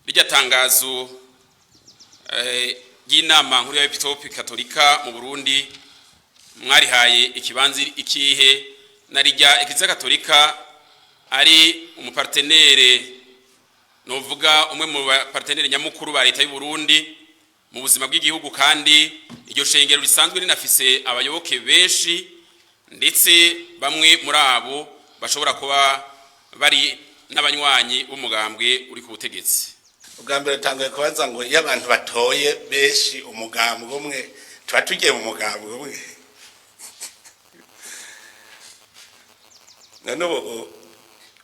Rirya tangazo ry'inama nkuru y'abepiskopi katolika mu Burundi mwarihaye ikibanza ikihe, na rirya Ekleziya Katolika ari umu partenaire, novuga umwe mu ba partenaires nyamukuru ba leta y'u Burundi mu buzima bw'igihugu, kandi iryo shengero risanzwe rinafise abayoboke benshi, ndetse bamwe muri abo bashobora kuba bari n'abanywanyi b'umugambwe uri ku butegetsi? Ubwa mbere tanguye kubaza ngo iyo abantu batoye benshi umugambwe umwe, tuba tugiye mu mugambwe umwe? None ubu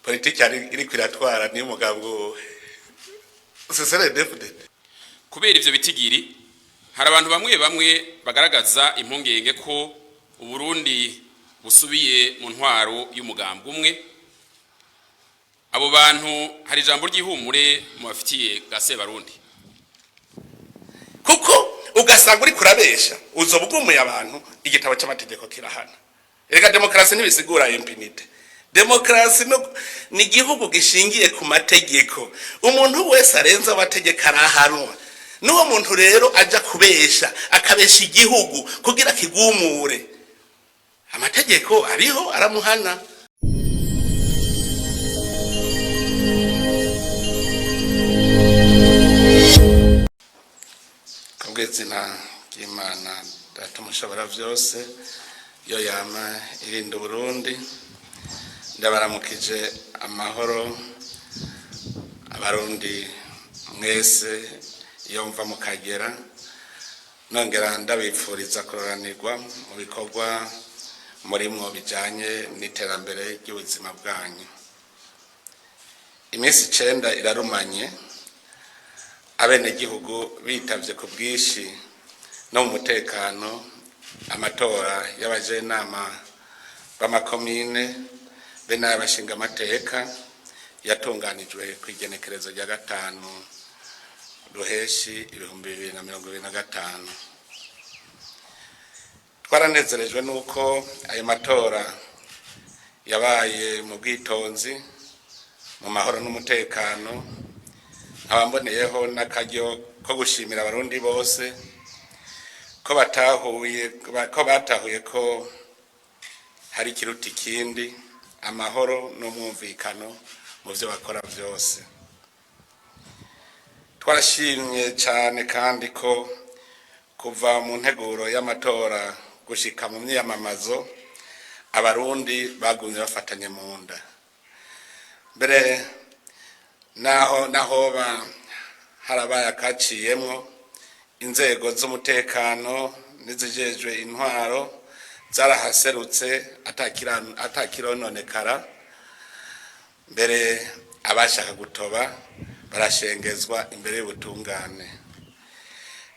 politiki iriko iratwara niyo umugambwe uwuhe? CNDD-FDD. Kubera ivyo bitigiri, hari abantu bamwe bamwe bagaragaza impungenge ko Uburundi busubiye mu ntwaro y'umugambwe umwe. Abo bantu hari ijambo ry'ihumure mu bafitiye ga Sebarundi? Kuko ugasanga uri kurabesha, uzoba ugumuye abantu. Igitabo cy'amategeko kirahana. Reka, demokarasi ntibisigura impunité. Demokarasi ni igihugu gishingiye ku mategeko. Umuntu wese arenze amategeko arahanwa. N'uwo muntu rero aja kubesha, akabesha igihugu kugira kigumure, amategeko ariho aramuhana. Kubw'izina ry'Imana Data Umushobora byose, yo yama irinda Uburundi, ndabaramukije amahoro Abarundi mwese iyo mva mukagera, nongera ndabipfuriza kuroranirwa mu bikorwa murimwo bijanye n'iterambere ry'ubuzima bwanyu. Iminsi 9 irarumanye abenegihugu bitavye ku bwinshi no mu mutekano amatora y'abajenama b'amakomine be n'ay'abashingamateka yatunganijwe kw'igenekerezo rya 5 Ruheshi 2025. Twaranezerejwe n'uko ayo matora yabaye mu bwitonzi, mu mahoro n'umutekano. Nkaba mboneyeho n'akaryo ko gushimira Abarundi bose ko batahuye ko hari ikiruta ikindi, amahoro n'umwumvikano mu byo bakora byose. Twarashimye cyane kandi ko kuva mu nteguro y'amatora gushika mu myiyamamazo, Abarundi bagumye bafatanye mu nda, mbere naho harabaye akaciyemwo, inzego z'umutekano n'izijejwe intwaro zarahaserutse atakirononekara, mbere abashaka gutoba barashengezwa imbere y'ubutungane.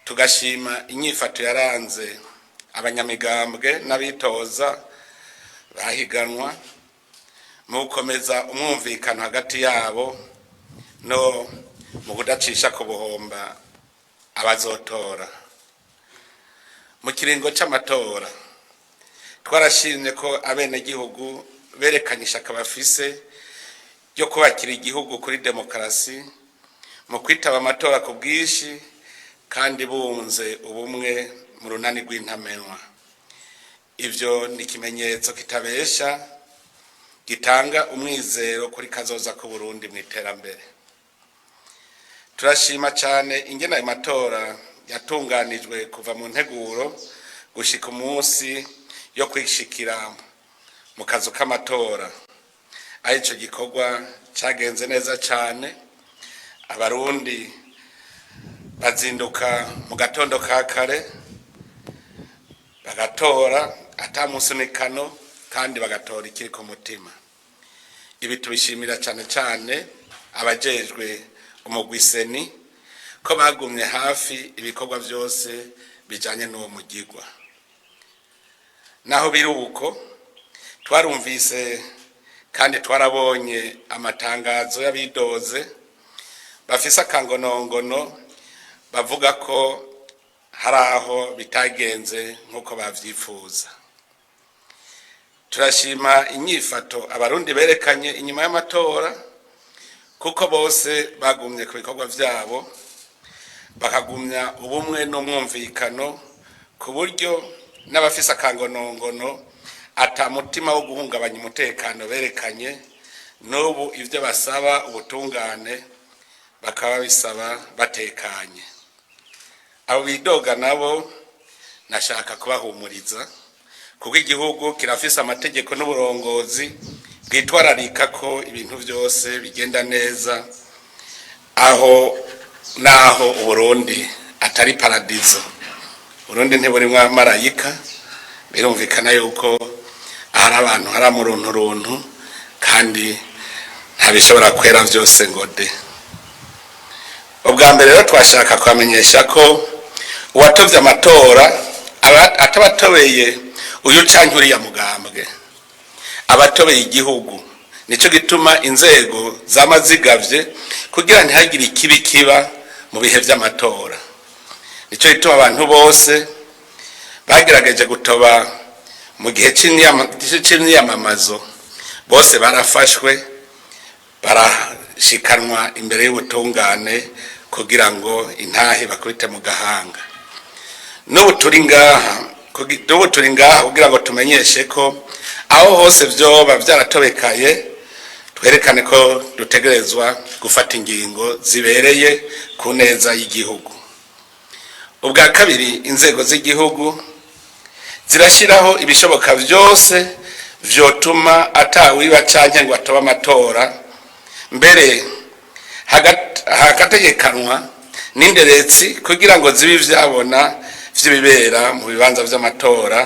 Tugashima inyifato yaranze abanyamigambwe n'abitoza bahiganwa mu gukomeza umwumvikano hagati yabo no mu kudacisha ku buhomba abazotora. Mu kiringo c'amatora, twarashimye ko abenegihugu berekanye ishaka bafise ryo kubakira igihugu kuri demokarasi mu kwitaba amatora ku bwinshi kandi bunze ubumwe mu runani rw'intamenwa. Ivyo ni ikimenyetso kitabesha gitanga umwizero kuri kazoza k'Uburundi mu iterambere. Turashima cyane ingene ayo matora yatunganijwe kuva mu nteguro gushika umunsi yo kwishikira mu kazu k'amatora, aho ico gikorwa cagenze neza cyane. Abarundi bazinduka mu gatondo ka kare bagatora ata musunikano, kandi bagatora ikiri ku mutima. Ibi tubishimira cyane cyane abajejwe umugwi CENI ko bagumye hafi ibikorwa byose bijanye n'uwo mugigwa. Naho biri uko, twarumvise kandi twarabonye amatangazo y'abidoze bafise akangonongono, bavuga ko hari aho bitagenze nk'uko bavyifuza. Turashima inyifato Abarundi berekanye inyuma y'amatora. Kuko bose bagumye ku bikorwa vyabo, bakagumya ubumwe n'umwumvikano, ku buryo n'abafise akangonongono ata mutima wo guhungabanya umutekano berekanye. N'ubu ivyo basaba ubutungane bakaba bisaba batekanye. Abo bidoga nabo nashaka kubahumuriza, kuko igihugu kirafise amategeko n'uburongozi bwitwararika ko ibintu vyose bigenda neza. Aho naho Uburundi atari paradizo, Uburundi ntiburimwo abamarayika. Birumvikana yuko ahari abantu hari amurunturuntu, kandi ntabishobora kwera vyose ngo de. Ubwa mbere rero twashaka kubamenyesha ko uwatovye amatora atabatobeye uyu canke uriya mugambwe, abatobeye igihugu. Nico gituma inzego zama zigavye kugira ntihagire ikibi kiba mu bihe vy'amatora. Nico gituma abantu bose bagerageje gutoba mu gihe c'imyiyamamazo bose barafashwe, barashikanwa imbere y'ubutungane kugira ngo intahe bakubite mu gahanga. N'ubu turi ngaha kugira ngo tumenyeshe ko aho hose vyoba vyaratobekaye, twerekane ko dutegerezwa gufata ingingo zibereye ku neza y'igihugu. Ubwa kabiri, inzego z'igihugu zirashyiraho ibishoboka vyose vyotuma atawiba canke ngo atobe amatora. Mbere hagategekanwa n'inderetsi kugira ngo zibe ivyabona vy'ibibera mu bibanza vy'amatora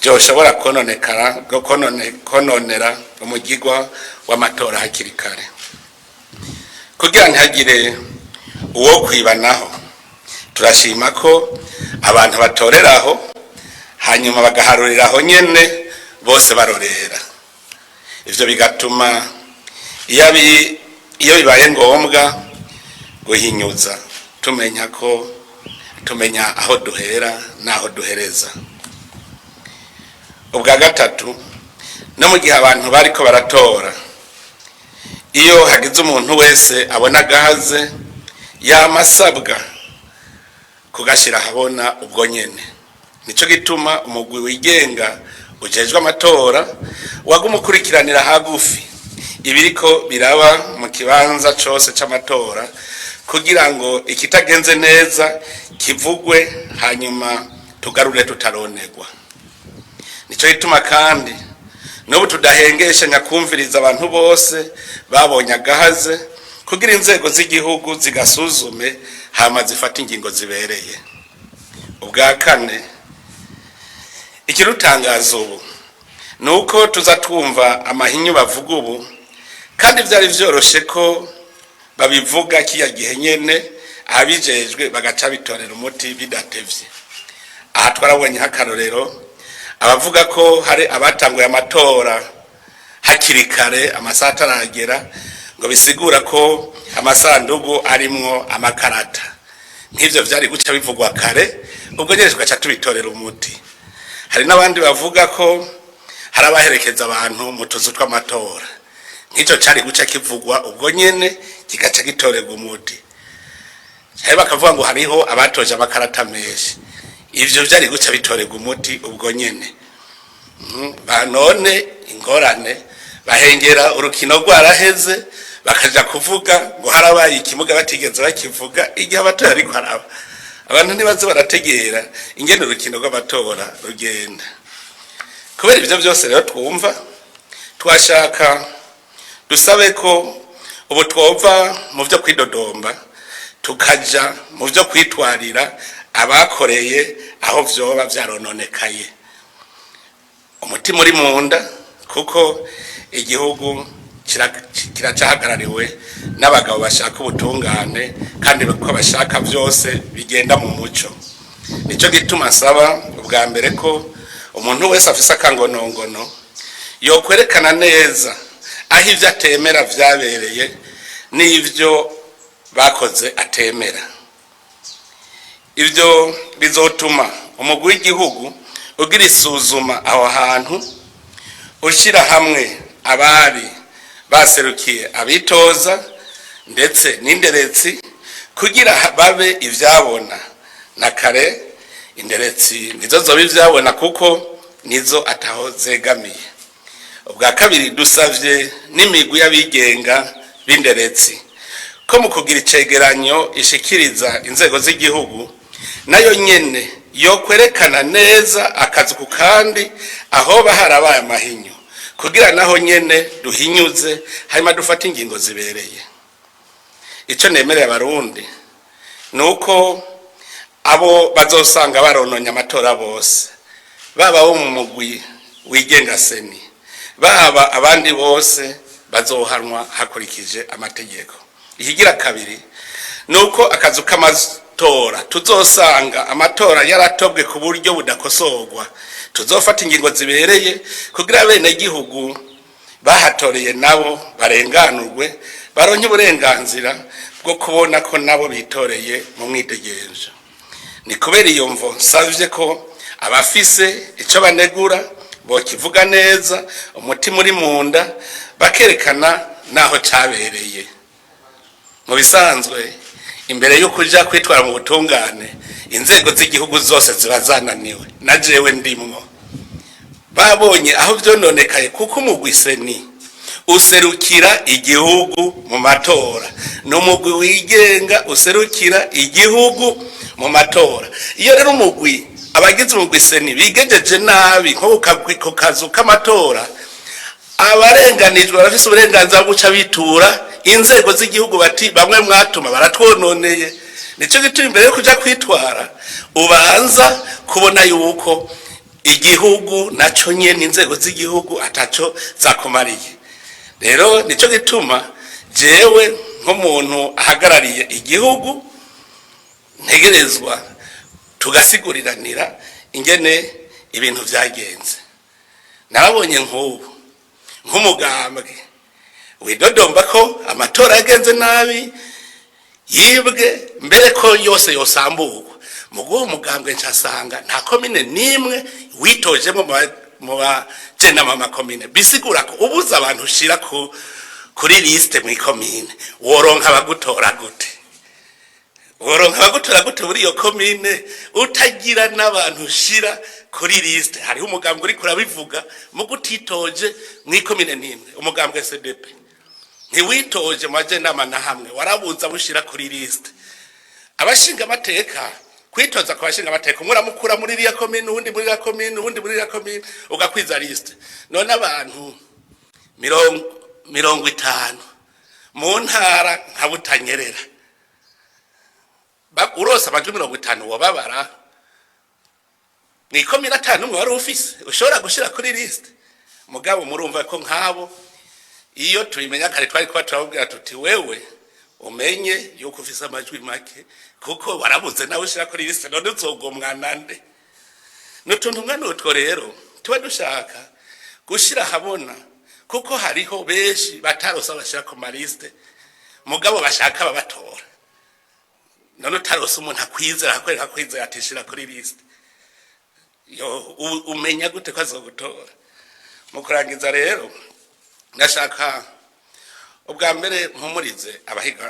vyoshobora kononekara, kononera umugigwa w'amatora hakiri kare, kugira ntihagire uwo kwibanaho. Turashima ko abantu batoreraho, hanyuma bagaharuriraho nyene bose barorera. Ivyo bigatuma iyo bibaye ngombwa guhinyuza, tumenya ko tumenya aho duhera n'aho duhereza. Ubwa gatatu, no mu gihe abantu bariko baratora, iyo hagize umuntu wese abona agahaze, yama asabwa kugashira ahabona ubwo nyene. Nico gituma umugwi wigenga ujejwe amatora waguma ukurikiranira hagufi ibiriko biraba mu kibanza cose c'amatora, kugira ngo ikitagenze neza kivugwe, hanyuma tugarure tutaronegwa. Nico gituma kandi n'ubu tudahengesha nyakumviriza abantu bose babonye agahaze, kugira inzego z'igihugu zigasuzume, hama zifate ingingo zibereye. Ubwa kane, ikirutangaza ubu ni uko tuza twumva amahinyu bavuga ubu, kandi vyari vyoroshe ko babivuga kiya gihe nyene, abijejwe bagaca bitorera umuti bidatevye. Aha twarabonye akarorero, abavuga ko hari abatanguye amatora hakiri kare, amasaha ataragera, ngo bisigura ko amasandugu arimwo amakarata. Nk'ivyo vyari guca bivugwa kare, ubwo nyene tugaca tubitorera umuti. Hari n'abandi bavuga ko hari abaherekeza abantu mu tuzu tw'amatora. Nk'icyo cari guca kivugwa ubwo nyene, kigaca gitorerwa umuti. Hari bakavuga ngo hariho abatoje amakarata menshi. Ivyo vyari guca bitorerwa umuti ubwo nyene. None ingorane bahengera urukino rwaraheze, bakaja kuvuga ngo harabaye ikimuga batigeze bakivuga igihe amatora ariko araba. Abantu ntibaze barategera ingene urukino rw'amatora rugenda. Kubera ivyo vyose rero twumva, twashaka dusabe ko ubu twova mu vyo kwidodomba, tukaja mu vyo kwitwarira abakoreye aho vyoba vyarononekaye, umutima uri mu nda, kuko igihugu kiracahagarariwe n'abagabo bashaka ubutungane, kandi ko bashaka vyose bigenda mu muco. Nico gituma nsaba ubwa mbere ko umuntu wese afise akangonongono yokwerekana neza aho ivyo atemera vyabereye n'ivyo bakoze atemera. Ivyo bizotuma umugwi w'igihugu ugira isuzuma aho hantu, ushyira hamwe abari baserukiye abitoza. Ndetse n'inderetsi kugira babe ivyabona. Na kare inderetsi nizo zoba ivyabona, kuko nizo ataho zegamiye. Ubwa kabiri, dusavye n'imigwi y'abigenga b'inderetsi ko mu kugira icegeranyo ishikiriza inzego z'igihugu, nayo nyene yo kwerekana neza akazu ku kandi ahoba harabaye amahinyu, kugira naho nyene duhinyuze, hanyuma dufate ingingo zibereye. Ico nemereye Abarundi ni uko abo bazosanga barononye amatora bose, baba bo mu mugwi wigenga CENI, baba abandi bose, bazohanwa hakurikije amategeko. Ikigira kabiri ni uko akazu k'amatora tuzosanga amatora yaratobwe ku buryo budakosorwa, tuzofata ingingo zibereye kugira abenegihugu bahatoreye nabo barenganurwe, baronke uburenganzira bwo kubona ko nabo bitoreye mu mwidegenjo. Ni kubera iyo mvo nsavye ko abafise ico banegura bokivuga neza, umutima uri mu nda, bakerekana naho cabereye. Mu bisanzwe, imbere yo kuja kwitwara mu butungane, inzego z'igihugu zose ziba zananiwe, na jewe ndimwo, babonye aho vyononekaye, kuko umugwi CENI userukira igihugu mu matora, ni umugwi wigenga userukira igihugu mu matora. Iyo rero umugwi, abagize umugwi CENI bigejeje nabi nko ku kazu k'amatora, abarenganijwe barafise uburenganzira bwo guca bitura inzego z'igihugu bati: "Bamwe mwatuma baratwononeye." Nico gituma imbere yo kuja kwitwara ubanza kubona yuko igihugu naco nyene, inzego z'igihugu ataco zakumariye. Rero nico gituma jewe nk'umuntu ahagarariye igihugu ntegerezwa tugasiguriranira ingene ibintu vyagenze. Narabonye nk'ubu nk'umugambwe widodomba ko amatora yagenze nabi, yibwe, mbere ko yose yosamburwa. Mu guha umugambwe ncasanga nta komine n'imwe witojemo mu bajenama makomine. Bisigura ko ubuze abantu ushira kuri liste mw'ikomine, woronka abagutora gute? Woronka abagutora gute muri iyo komine utagira n'abantu ushira kuri liste? Hariho umugambwe uriko urabivuga mu gutitoje mw'ikomine n'imwe. Umugambwe CDP ntiwitoje mu bajenama na hamwe, warabuza bushira kuri liste. Abashinga amateka, kwitoza ku bashinga amateka, umwe uramukura muri iriya komine, uwundi muri iriya komine, uwundi muri iriya komine, ugakwiza liste. None abantu 50 mu ntara nka Butanyerera, urose amajwi 50 wobabara mw'ikomine atanu umwe wari ufise ushobora gushira kuri liste. Mugabo murumva ko nk'abo iyo tubimenya kare twari kuba turababwira tuti: "Wewe umenye yuko ufise amajwi make, kuko warabuze nawe ushira kuri liste, none uzogomwa nande?" Ni utuntu mwe n'utwo rero tuba dushaka gushira ahabona, kuko hariho benshi batarose bashira ku maliste, mugabo bashaka babatora. None utarose umuntu akwizera, akwereka kwizera atishira kuri liste, yo umenya gute ko azogutora? Mu kurangiza rero, ndashaka ubwa mbere mpumurize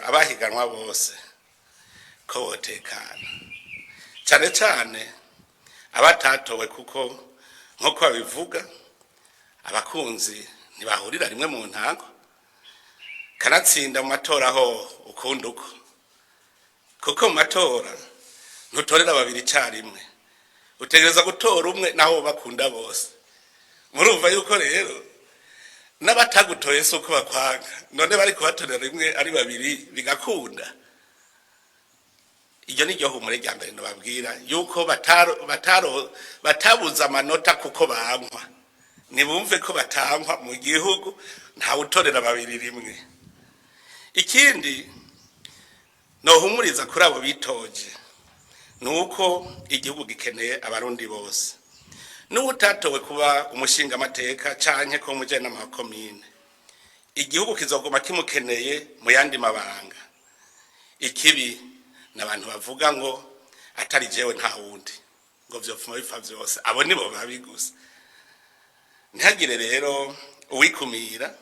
abahiganwa bose ko botekana, cyane cyane abatatowe, kuko nk'uko babivuga, abakunzi ntibahurira rimwe mu ntango. Kanatsinda mu matora aho ukunda uko, kuko mu matora ntutorera babiri icyarimwe, utegereza gutora umwe naho bakunda bose. Murumva yuko rero n'abatagutoye si uko bakwanga. None bari kubatorera rimwe ari babiri bigakunda? Iryo ni ryo humure rya mbere nababwira, yuko batabuze amanota kuko bankwa. Nibumve ko batankwa mu gihugu, ntawutorera babiri rimwe. Ikindi nohumuriza kuri abo bitoje ni uko igihugu gikeneye Abarundi bose. N'uwutatowe kuba umushingamateka canke ko umujyanama wa komine, igihugu kizoguma kimukeneye mu yandi mabanga. Ikibi ni abantu bavuga ngo atari jewe nta wundi, ngo vyopfuma bipfa vyose. Abo nibo babi gusa. Ntihagire rero uwikumira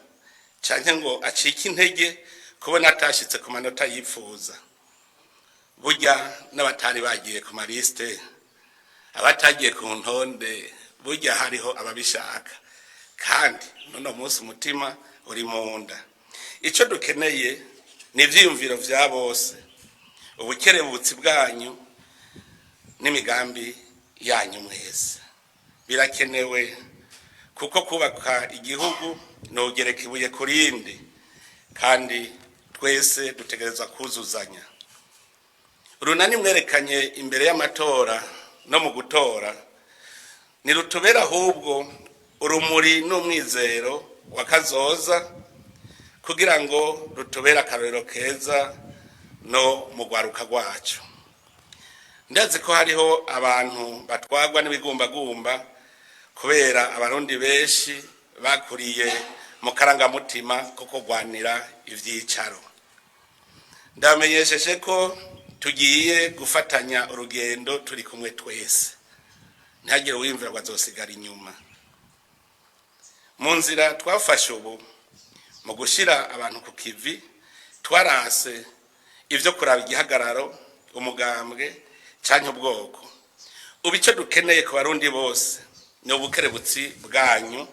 canke ngo acike intege. Kubona atashitse ku manota yifuza, burya n'abatari bagiye ku malisite, abatagiye ku ntonde, burya hariho ababishaka. Kandi none munsi umutima uri mu nda. Icyo dukeneye ni ivyiyumviro vya bose, ubukerebutsi bwanyu n'imigambi yanyu mwese birakenewe, kuko kubaka igihugu nugereka ibuye ku rindi, kandi twese dutegerezwa kuzuzanya. Urunani mwerekanye imbere y'amatora no mu gutora ntirutubera ahubwo urumuri n'umwizero wa kazoza, kugira ngo rutubere akarorero keza no mu rwaruka rwacu. Ndazi ko hariho abantu batwagwa n'ibigumbagumba, kubera Abarundi benshi bakuriye mu karangamutima ko kurwanira ivyicaro. Ndamenyesheje ko tugiye gufatanya urugendo turi kumwe twese, ntihagire uwiyumvira ngo azosigara inyuma. Mu nzira twafashe ubu mu gushira abantu ku kivi, twarase ivyo kuraba igihagararo, umugambwe canke ubwoko. Ubu icyo dukeneye ku Barundi bose ni ubukerebutsi bwanyu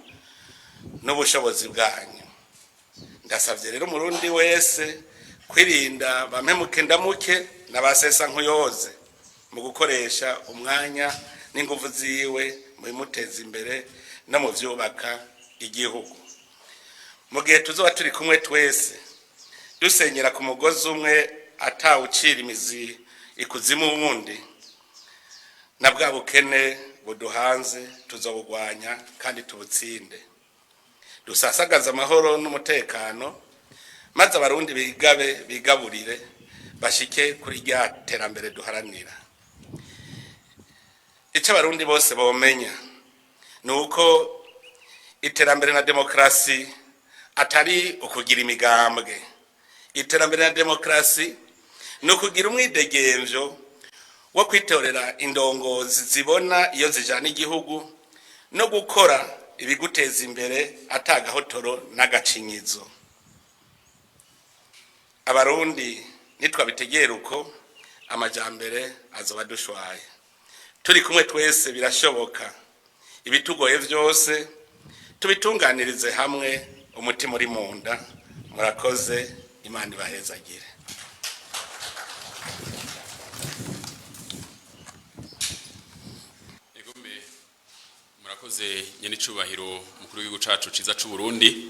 n'ubushobozi bwanyu. Ndasavye rero Umurundi wese kwirinda bampemuke ndamuke n'abasesa nkuyoze mu gukoresha umwanya n'inguvu ziwe mu bimuteza imbere no mu vyubaka igihugu. Mu gihe tuzoba turi kumwe twese, dusenyera ku mugozi umwe, atawucira imizi ikuzimu wundi, na bwa bukene buduhanze tuzobugwanya kandi tubutsinde, dusasagaze amahoro n'umutekano, maze Abarundi bigabe bigaburire, bashike kuri rya terambere duharanira. Icyo Abarundi bose bomenya ni uko iterambere na demokarasi atari ukugira imigambwe. Iterambere na demokarasi ni ukugira umwidegemvyo wo kwitorera indongozi zibona iyo zijana igihugu, no gukora ibiguteza imbere atagahotoro n'agacinyizo. Abarundi nitwabitegera uko, amajambere azoba dushwaye. Turi kumwe twese birashoboka. Ibitugoye vyose tubitunganirize hamwe, umutima uri mu nda. Murakoze, Imana ibahezagire. Egome, murakoze nyenicubahiro mukuru w'igihugu cacu ciza c'u Burundi.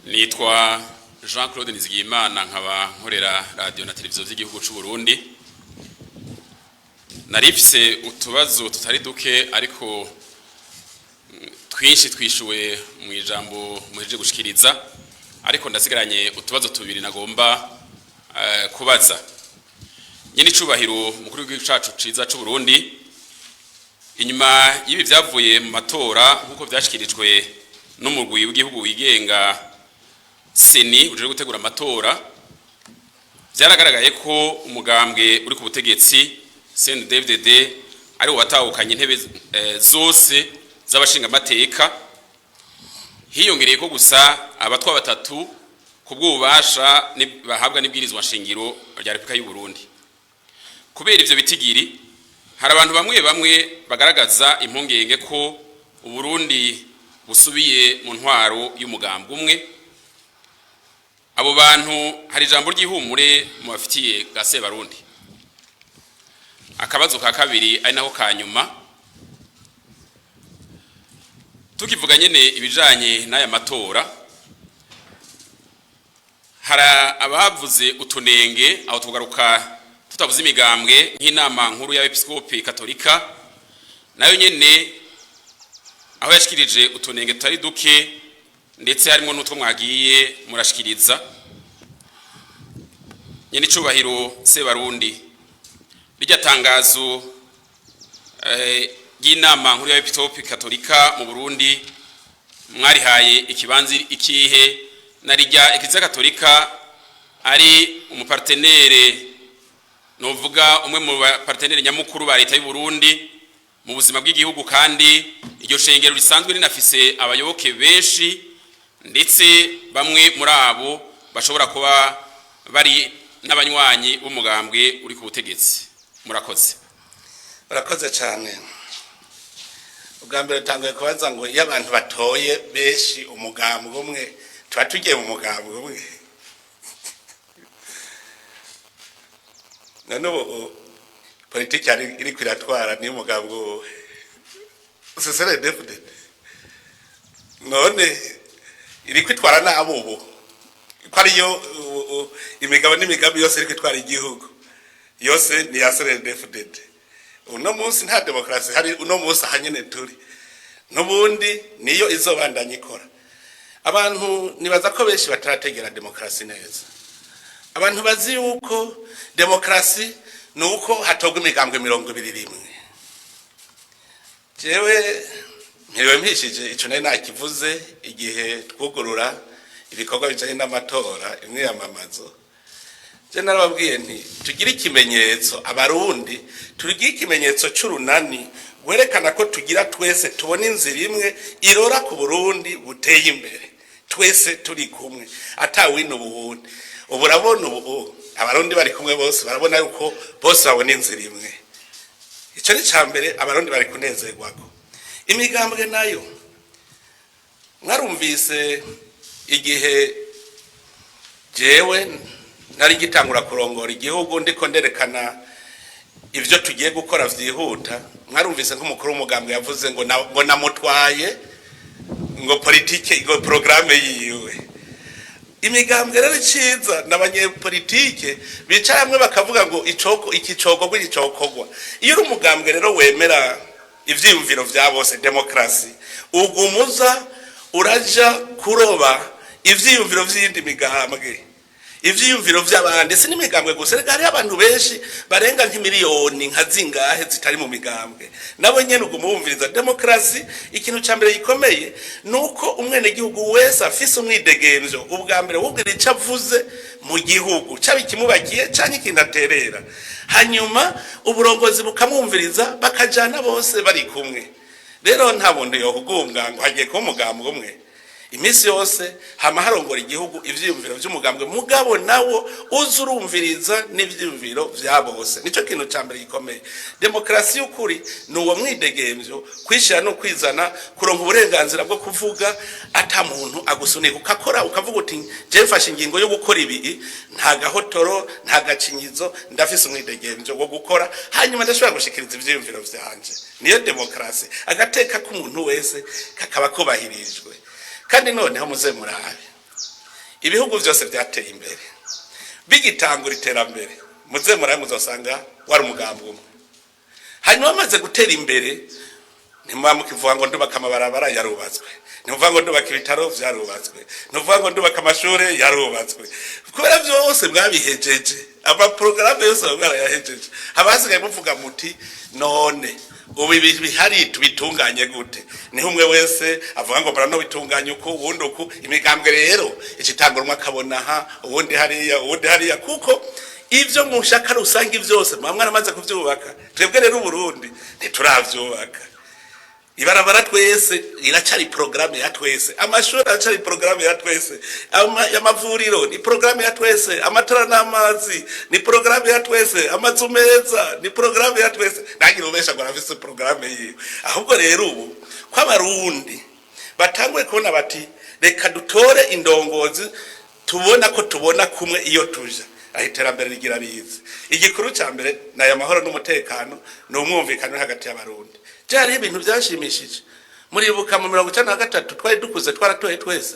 Nitwa Jean Claude Nizigiyimana, nkaba nkorera radio na televiziyo vy'igihugu c'u Burundi. Narifise utubazo tutari duke, ariko twinshi twishuwe mu ijambo muhejeje gushikiriza, ariko ndasigaranye utubazo tubiri nagomba kubaza. Nyenicubahiro mukuru w'igihugu cacu ciza c'u Burundi, inyuma y'ibi vyavuye mu matora, nk'uko vyashikirijwe n'umugwi w'igihugu wigenga CENI ujejwe gutegura amatora, vyaragaragaye ko umugambwe uri ku butegetsi CNDD-FDD ari wo watahukanye intebe zose z'abashingamateka, hiyongereye ko gusa abatwa batatu ku bw'ububasha bahabwa n'ibwirizwa nshingiro rya Repubulika y'u Burundi. Kubera ivyo bitigiri, hari abantu bamwe bamwe bagaragaza impungenge ko Uburundi busubiye mu ntwaro y'umugambwe umwe. Abo bantu hari ijambo ry'ihumure mu bafitiye ga Sebarundi? Akabazo ka kabiri, ari nako ka nyuma, tukivuga nyene ibijanye n'aya matora, hari abavuze utunenge, aho tugaruka tutavuze imigambwe, nk'inama nkuru y'Abepiskopi Katolika, nayo nyene aho yashikirije utunenge tutari duke, ndetse harimo n'utwo mwagiye murashikiriza. Nyene icubahiro Sebarundi, rirya tangazo ry'inama nkuru y'Abepiskopi Katolika mu Burundi mwarihaye ikibanza ikihe, na rirya Ekleziya Katolika ari umupartenere, novuga umwe mu bapartenere nyamukuru ba leta y'u Burundi mu buzima bw'igihugu, kandi iryo shengero risanzwe rinafise abayoboke benshi, ndetse bamwe muri abo Bashobora kuba bari n'abanywanyi b'umugambwe uri ku butegetsi. Murakoze. Urakoze cyane. Ubwa mbere utanguye kubaza ngo iyo abantu batoye benshi umugambwe umwe, tuba tugiye mu mugambwe umwe. None ubu politiki iriko iratwara niyo umugambwe uwuhe? CNDD-FDD. None iriko itwara nabi ubu ko ariyo imigabo n'imigambi yose iriko itwara igihugu yose ni ya CNDD-FDD. Uno munsi nta demokarasi hari. Uno munsi aha nyene turi n'ubundi niyo izobandanya ikora. Abantu nibaza ko benshi batarategera demokarasi neza. Abantu bazi yuko demokarasi ni uko hatorwa imigambwe 21. Jewe mpiriwe mpishije, ico nari nakivuze igihe twugurura ibikorwa bijanye n'amatora, imyiyamamazo. Je narababwiye nti tugire ikimenyetso, Abarundi tugire ikimenyetso c'urunani rwerekana ko tugira twese tubona inzira imwe irora ku Burundi buteye imbere, twese turi kumwe, atawina ubuwundi. Ubu urabona, ubu Abarundi bari kumwe bose, barabona yuko bose babona inzira imwe. Ico ni ca mbere Abarundi bari kunezerwako. Imigambwe nayo, mwarumvise igihe jewe nari ngitangura kurongora igihugu, ndiko nderekana ivyo tugiye gukora vyihuta, mwarumvise nk'umukuru w'umugambwe yavuze ngo ngo namutwaye ngo politike, ngo programme yiwe. Imigambwe rero, iciza n'abanyepolitike bicara hamwe bakavuga ngo icoko iki cokogwa, iki cokogwa. Iyo uri umugambwe rero wemera ivyiyumviro vya bose, demokarasi, ugumuza uraja kuroba ivyiyumviro vy'iyindi migambwe, ivyiyumviro vy'abandi. Si n'imigambwe gusa reka, hariho abantu benshi barenga nk'imiliyoni nka zingahe zitari mu migambwe, nabo nyene uguma wumviriza. Demokarasi, ikintu ca mbere gikomeye ni uko umwenegihugu wese afise umwidegemvyo ubwa mbere wubwira ico avuze mu gihugu, caba ikimubakiye canke ikintu aterera, hanyuma uburongozi bukamwumviriza, bakajana bose bari kumwe. Rero nta muntu yohugumbwa ngo hagiye kuba umugambwe umwe. Iminsi yose hama harongora igihugu ivyiyumviro vy'umugambwe, mugabo nawo uza urumviriza n'ivyiyumviro vya bose. Nico kintu ca mbere gikomeye. Demokarasi y'ukuri ni uwo mwidegemvyo, kwishira no kwizana, kuronka uburenganzira bwo kuvuga ata muntu agusunika, ukakora ukavuga uti: "Je mfashe ingingo yo gukora ibi, nta gahotoro, nta gacinyizo, ndafise umwidegemvyo wo gukora, hanyuma ndashobora gushikiriza ivyiyumviro vyanje." Niyo demokarasi, agateka k'umuntu wese kakaba kubahirijwe. Kandi noneho muze murabe ibihugu byose byateye imbere, bigitangura iterambere, muze murabe, muzosanga wari umugambi umwe. Hanyuma bamaze gutera imbere, ntimuba mukivuga ngo ndubaka amabarabara, yarubatswe; ntimuvuga ngo ndubaka ibitaro, vyarubatswe; ntimuvuga ngo ndubaka amashure, yarubatswe. Kubera vyose mwabihejeje, amaporogaramu yose baba mwarayahejeje, haba hasigaye muvuga muti: "None ubu ibi bihari tubitunganye gute?" Niho umwe wese avuga ngo murano bitunganye uku, uwundi uku. Imigambwe rero icitangura, umwe akabona aha, uwundi hariya, uwundi hariya, kuko ivyo mushaka rusange vyose muba mwaramaze kuvyubaka. Twebwe rero Uburundi ntituravyubaka. Ibarabara twese iracari porogaramu ya twese, amashuri aracari porogaramu ya twese, amavuriro ni porogaramu ya twese, amatara n'amazi ni porogaramu ya twese, amazu meza ni porogaramu ya twese. Ntagire ubesha ngo arafise porogaramu yiwe. Ahubwo rero ubu ko Abarundi batanguye kubona bati: "Reka dutore indongozi tubona ko tubona kumwe iyo tuja aho iterambere rigira rize." Igikuru cya mbere ni aya mahoro n'umutekano, ni umwumvikano hagati y'Abarundi. Byariho ibintu byashimishije. Muribuka mu 93, twari dukuze, twaratoye twese,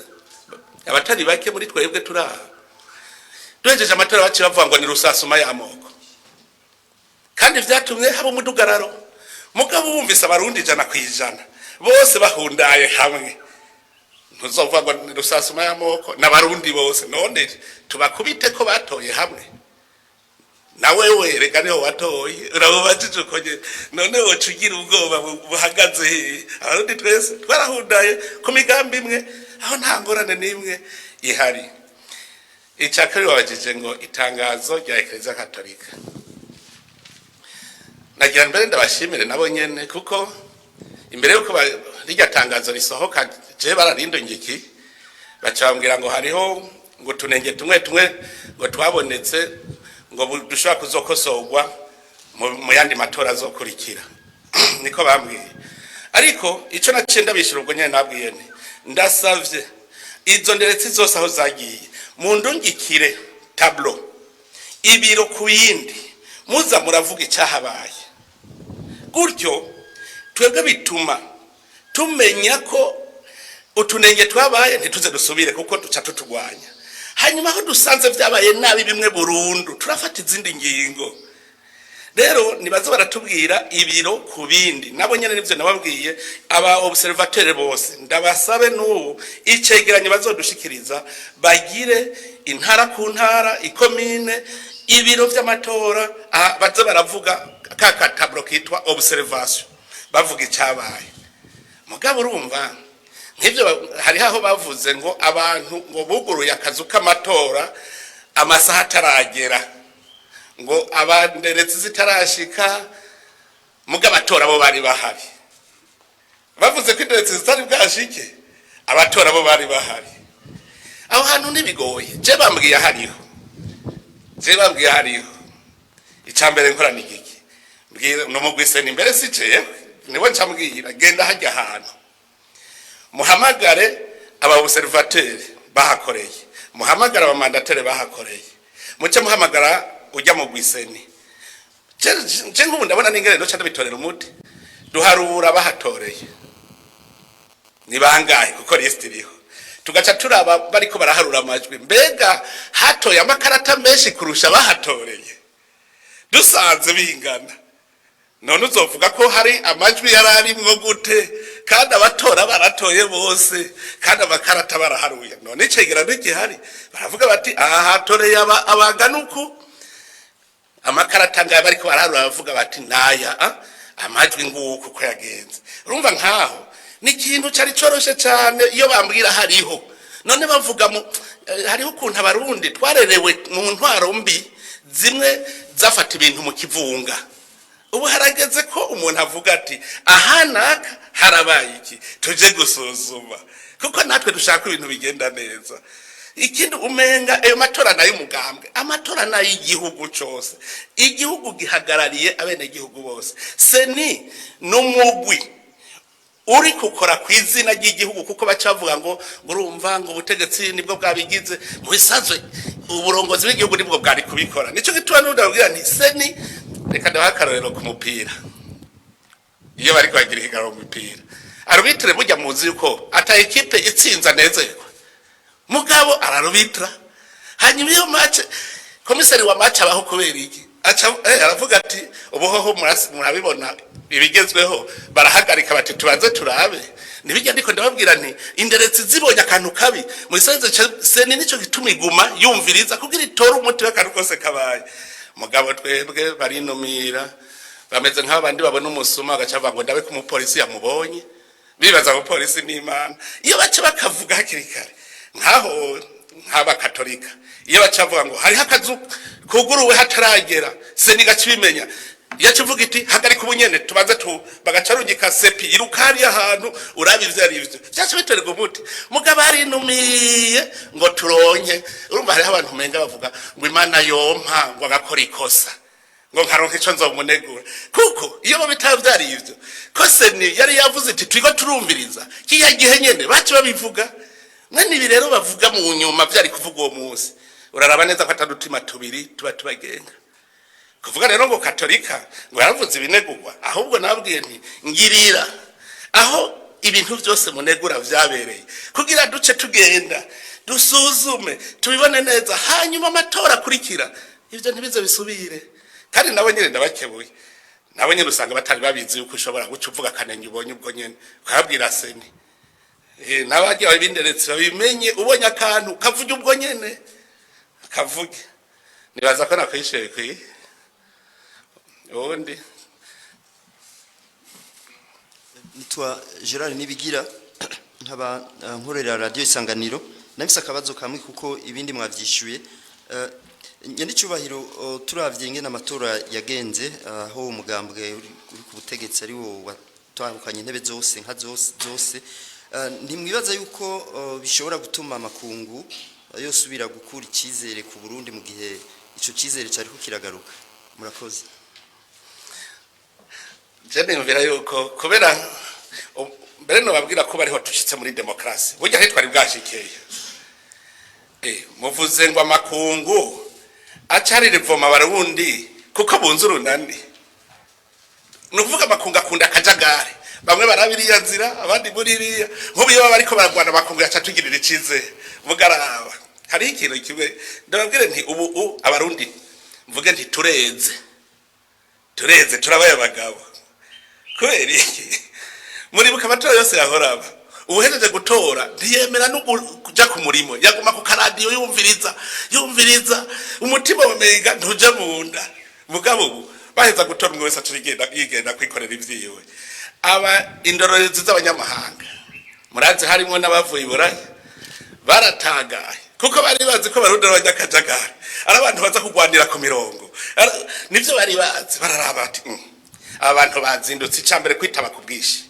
abatari bake muri twebwe turi aha. Duhejeje amatora, baciye bavuga ngo ni rusasuma y'amoko, kandi vyatumye haba umudugararo. Mugabo wumvise Abarundi 100% bose bahundaye hamwe, ntuzovuga ngo ni rusasuma y'amoko, n'Abarundi bose. None tubakubite ko batoye hamwe? Na wewe reka niho watoye, urabubajije uko nyene. None woca ugira ubwoba buhagaze hehe? Abarundi twese twarahundaye ku migambi imwe, aho nta ngorane n'imwe ihari. Icya kabiri wabajije ngo itangazo rya Eklezia Katolika. Nagira mbere ndabashimire nabo nyene, kuko imbere yuko rirya tangazo risohoka, je bararindungiki, baca bambwira ngo hariho Ngo tunenge tumwe tumwe ngo twabonetse, ngo dushobora kuzokosorwa mu yandi matora azokurikira, niko bambwiye. Ariko ico naciye ndabishura ubwo nyene, nabwiye nti ndasavye izo nderetsi zose aho zagiye mundungikire tableau, ibiro ku yindi, muza muravuga icyahabaye. Gutyo twebwe bituma tumenya ko utunenge twabaye ntituze dusubire, kuko duca tutugwanya. Hanyuma aho dusanze byabaye nabi bimwe burundu, turafata izindi ngingo. Rero nibaze baratubwira ibiro ku bindi. Nabo nyene nivyo nababwiye, aba observateurs bose ndabasabe n'ubu icegeranyo bazodushikiriza bagire intara ku ntara, ikomine, ibiro vy'amatora, baze baravuga ka tableau kitwa observation, bavuga icabaye. Mugabo urumva nk'ibyo hariho aho bavuze ngo abantu ngo buguruye akazu k'amatora amasaha ataragera, ngo abanderetsi zitarashika, muga abatora bo bari bahari. Bavuze ko inderetsi zitari bwashike, abatora bo bari bahari. Aho hantu ntibigoye, je bambwiye hariho, je bambwiye hariho. Icambere nkora ni igiki? Mbwira numugwise imbere, si jewe, niwe ncambwira: genda hajya ahantu, muhamagare aba observateurs bahakoreye, muhamagare aba mandataires bahakoreye, muce muhamagara ujya mu gwiseni. Je nk'ubu ndabona n'ingene noca ndabitorera umuti. Duharura bahatoreye ni bangahe, kuko liste iriho. Tugaca turaba bariko baraharura amajwi, mbega hatoye amakarata menshi kurusha bahatoreye? Dusanze bingana, none uzovuga ko hari amajwi yari arimwo gute, kandi abatora baratoye bose, kandi amakarata baraharuye? None icegeranyo gihari, baravuga bati aha hatoreye abangana uku, amakarata ngaya, bariko baraharura bavuga bati naya, amajwi nguku uko yagenze. Urumva nkaho ni ikintu cari coroshe cane iyo bambwira hariho. None bavuga mu hariho ukuntu Abarundi twarerewe mu ntwaro mbi zimwe zafata ibintu mu kivunga. Ubu harageze ko umuntu avuga ati aha naka harabaye iki, tuje gusuzuma, kuko natwe dushaka ibintu bigenda neza. Ikindi, umenga ayo matora nayo umugambwe, amatora nayo igihugu cose, igihugu gihagarariye abenegihugu bose. CENI n'umugwi uri gukora ku izina ry'igihugu, kuko baca bavuga ngo urumva ngo ubutegetsi nibwo bwabigize. Mu bisanzwe uburongozi bw'igihugu nibwo bwari kubikora. Nico gituma n'undi ababwira nti CENI, reka ndabaha akarorero ku mupira. Iyo bariko bagira ihiganwa mu mupira, arbitre burya muzi yuko ata ekipe itsinze anezerwa, mugabo ararubitra. Hanyuma iyo match, komiseri wa match abaho kubera iki? Aca aravuga ati ubuhoho murabibona ibigezweho, barahagarika bati tubanze turabe. Nibijya ndiko ndababwira nti inderetsi zibonye akantu kabi mu isanze, CENI nico gituma iguma yumviriza kugira itore umuti w'akantu kose kabaye. Mugabo twebwe barinumira, bameze nk'abandi babona umusuma bagaca bavuga ngo ndabe ko umupolisi yamubonye, bibaza abapolisi n'Imana. Iyo baca bakavuga hakiri kare, nkaho nk'abakatolika, iyo baca bavuga ngo hariho akazu kuguruwe hataragera, CENI gaca ibimenya, iyo aca ivuga iti hagarika ubunyene, tubanze tu bagaca rungika CEPI iruka hariya ahantu uraba ivyo ari vyo, vyaca bitorerwa umuti. Mugabo arinumiye ngo turonke. Urumva hariho abantu umenga bavuga ngo Imana yompa ngo agakora ikosa, ngo nkaronka ico nzomunegura, kuko iyo bo bitaba vyari ivyo ko CENI yari yavuze iti turiko turumviriza, kiya gihe nyene baca babivuga. Mwene ibi rero bavuga mu nyuma, vyari kuvuga uwo munsi. Uraraba neza ko atadutima tubiri tuba tubagenga. Kuvuga rero ngo Katolika ngo yaravuze ibinegurwa, ahubwo nabwiye nti ngirira aho ibintu byose munegura vyabereye, kugira duce tugenda dusuzume tubibone neza, hanyuma amatora akurikira ivyo ntibize bisubire. Kandi nabo nyene ndabakebuye, nabo nyene usanga batari babizi yuko ushobora guca uvuga akanenge ubonye ubwo nyene, ukababwira CENI. N'abagiye babinderetse babimenye, ubonye akantu kavuge ubwo nyene, kavuge. Nibaza ko nakwishuye bikwiye. Ubundi Nitwa Gerard Nibigira, nkaba nkorera Radio Isanganiro. Nafise akabazo kamwe kuko ibindi mwavyishuye. Nyene icubahiro, turavye ingene amatora yagenze, aho umugambwe uri ku butegetsi ari wo watahukanye intebe zose nka zose zose, ntimwibaza yuko bishobora gutuma amakungu yosubira gukura icizere ku Burundi mu gihe ico cizere cariko kiragaruka? Murakoze. Je niyumvira yuko kubera mbere nobabwira ko bariho tushitse muri demokarasi, burya ntitwari bwashikeye. Muvuze ngo amakungu acarira ivoma abarundi kuko bunze urunani. Ni ukuvuga amakungu akunda akajagari, bamwe baraba iriya nzira, abandi muri iriya. Nk'ubu iyo baba bariko baragwana, amakungu yaca atugirira icizere. Mugaraba hariho ikintu kimwe ndababwire nti ubu abarundi, mvuge nti tureze, tureze, turabaye abagabo. Kubera iki? Muribuka amatora yose yahoraba, ubuhejeje gutora ntiyemera no kuja ku murimo, yaguma ku karadiyo yumviriza, yumviriza, umutima wamenga ntuja mu nda. Mugabo ubu baheza gutora, umwe wese aca yigenda kwikorera ivyiwe. Aba indorerezi z'abanyamahanga, murazi harimwo n'abavuye i Buraya, baratangaye kuko bari bazi ko barundi ari abanyakajagari, ari abantu baza kugwanira ku mirongo. Nivyo bari bazi. Bararaba bati: Aba bantu bazindutse." Icambere, kwitaba ku bwinshi.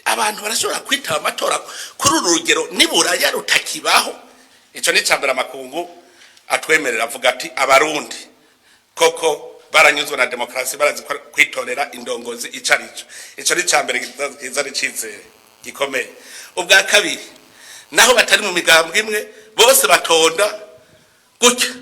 Abantu barashobora kwitaba amatora kuri uru rugero niburaya rutakibaho. Ico ni icambere amakungu atwemerera, avuga ati abarundi koko baranyuzwe na demokarasi, barazi kwitorera indongozi ico arico. Ico ni icambere kizana icizere gikomeye. Ubwa kabiri, naho batari mu migambwe imwe, bose batonda gutya,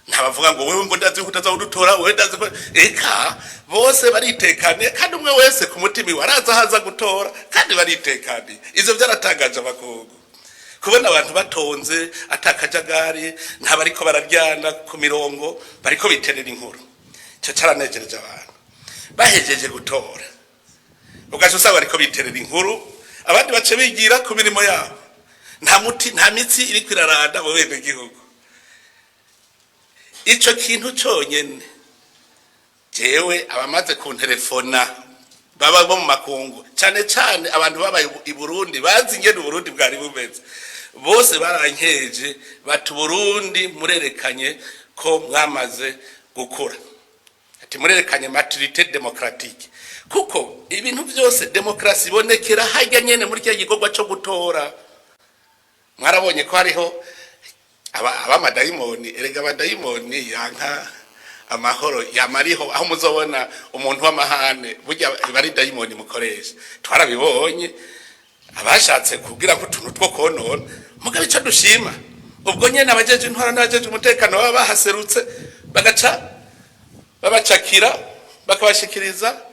ntabavuga ngo wewe ngo ndazi ko utaza kudutora, wewe ndazi ko. Eka, bose baritekaniye, kandi umwe wese ku mutima iwe araza ahaza gutora, kandi baritekaniye. Ivyo byaratangaje abakungu kubona abantu batonze atakajagari, ntabariko bararyana ku mirongo, bariko biterera inkuru. Ico caranejereje abantu. Bahejeje gutora, ugaca usanga bariko biterera inkuru, abandi bace bigira ku mirimo yabo. Nta muti, nta mitsi iriko iraranda mu bene gihugu. Ico kintu conyene, jewe abamaze kuntelefona baba bo mu makungu, cane cane abantu babaye i Burundi, bazi ingene Uburundi bwari bumeze, bose barankeje bati: "Uburundi murerekanye ko mwamaze gukura." Ati: "Murerekanye maturité démocratique." Kuko ibintu byose, demokarasi ibonekera hajya nyene muri kiriya gikorwa co gutora. Mwarabonye ko hariho abamadayimoni. Erega abadayimoni yanka amahoro yamariho. Aho muzobona umuntu w'amahane, burya iba ari dayimoni mukoresha. Twarabibonye abashatse kugira ko utuntu two konona. Mugabo ico dushima, ubwo nyene abajeje intwara n'abajeje umutekano baba bahaserutse, bagaca babacakira, bakabashikiriza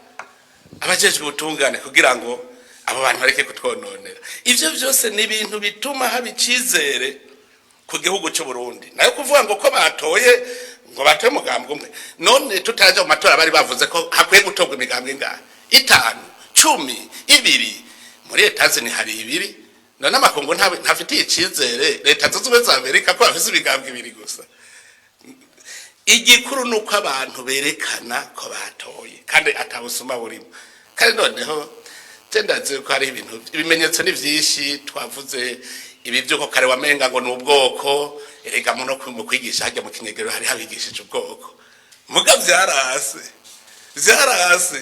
abajejwe ubutungane kugira ngo abo bantu bareke kutwononera. Ivyo vyose ni ibintu bituma haba icizere ku gihugu cy'u Burundi. Nayo kuvuga ngo ko batoye, ngo batoye umugambwe umwe, none tutaraja mu matora bari bavuze ko hakwiye gutorwa imigambwe ingahe? Itanu, 10, ibiri? Muri Etazini hari ibiri. None amakungu ntafitiye icizere Leta Zunze Ubumwe za Amerika ko bafise imigambwe ibiri gusa? Igikuru ni uko abantu berekana ko batoye kandi atabusuma burimo. Kandi noneho je ndazi ko hari ibintu, ibimenyetso ni vyinshi. Twavuze ibi vy'uko kare wamenga ngo ni ubwoko. Erega muno mu kwigisha hajya mu kinyegero hari habigishije ubwoko, muga vyarase, vyarase.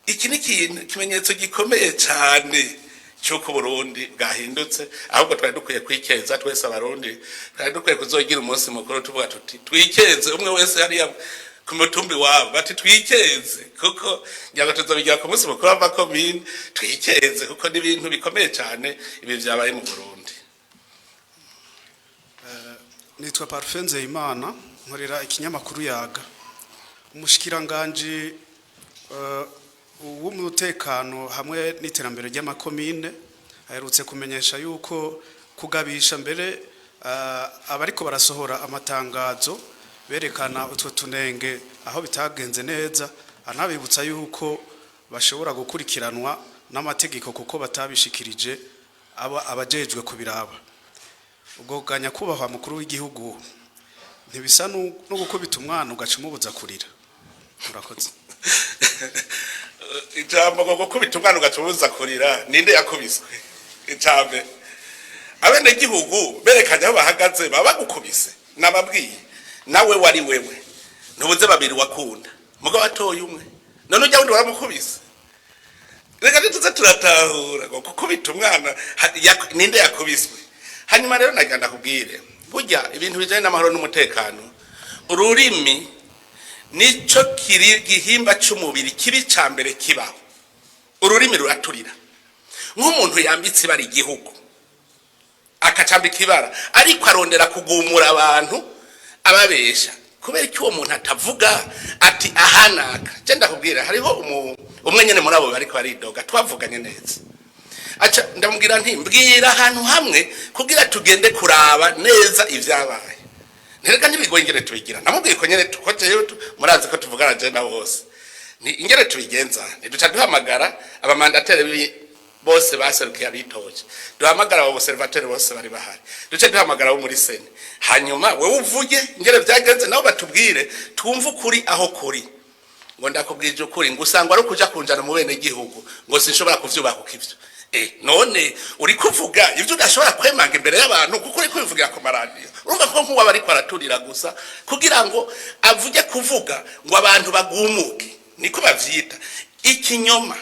Iki ni ikintu, ikimenyetso gikomeye cyane cy'uko Burundi bwahindutse. Ahubwo twari dukwiye kwikeza twese abarundi, twari dukwiye kuzogira umunsi mukuru tuvuga tuti twikeze, umwe wese hariya ku mutumbi wabo bati twikeze, kuko ngira ngo tuzobigira ku munsi mukuru w'amakomine. Twikeze kuko ni ibintu bikomeye cyane ibi vyabaye mu Burundi. Nitwa Parfait Nzeyimana, nkorera ikinyamakuru Yaga. Umushikiranganji w'umutekano hamwe n'iterambere ry'amakomine aherutse kumenyesha yuko kugabisha mbere abariko barasohora amatangazo berekana utwo tunenge aho bitagenze neza, anabibutsa yuko bashobora gukurikiranwa n'amategeko kuko batabishikirije aba abajejwe kubiraba. Ubwo bwa nyakubahwa mukuru w'igihugu, ntibisa no gukubita umwana ugaca umubuza kurira? Murakoze. Ijambo ngo gukubita umwana ugacubuza kurira, ninde yakubiswe? Icambe, abenegihugu berekanye aho bahagaze, baba bagukubise. Nababwiye, nawe wari wewe ntubuze babiri wakunda, mugabo atoye umwe, none ujya wundi waramukubise. Reka ntituze turatahura ngo gukubita umwana, ninde yakubiswe? Hanyuma rero nagira ndakubwire, burya ibintu bijanye n'amahoro n'umutekano, ururimi nico kiri gihimba c'umubiri kibi ca mbere kibaho. Ururimi ruraturira. Nk'umuntu yambitse ibara igihugu, akacambika ibara, ariko arondera kugumura abantu ababesha, kubera ko uwo muntu atavuga ati ahanaka. Je ndakubwira, hariho umwe nyene muri abo bariko baridoga twavuganye neza, aca ndamubwira nti: "Mbwira ahantu hamwe kugira tugende kuraba neza ivyabaye." Nterega ntibigoye ingene tubigira. Namubwiye ko nyene ko jewe murazi ko tuvugana je na bose, ni ingene tubigenza, ntiduca duhamagara aba mandataires bose baserukiye abitoje, duhamagara abo observateurs bose bari bahari, duce duhamagara abo muri CENI, hanyuma wewe uvuge ingene vyagenze, nabo batubwire, twumve ukuri aho kuri. Ngo: "Ndakubwije ukuri," ngo usanga ari ukuja kunjana mu bene gihugu, ngo sinshobora kuvyubahuka ivyo. None uri kuvuga ivyo udashobora kwemanga imbere y'abantu, kuko uri kubivugira ku maradiyo. Urumva ko nk'uwo aba ariko araturira gusa kugira ngo avuge, kuvuga ngo abantu bagumuke, niko bavyita ikinyoma.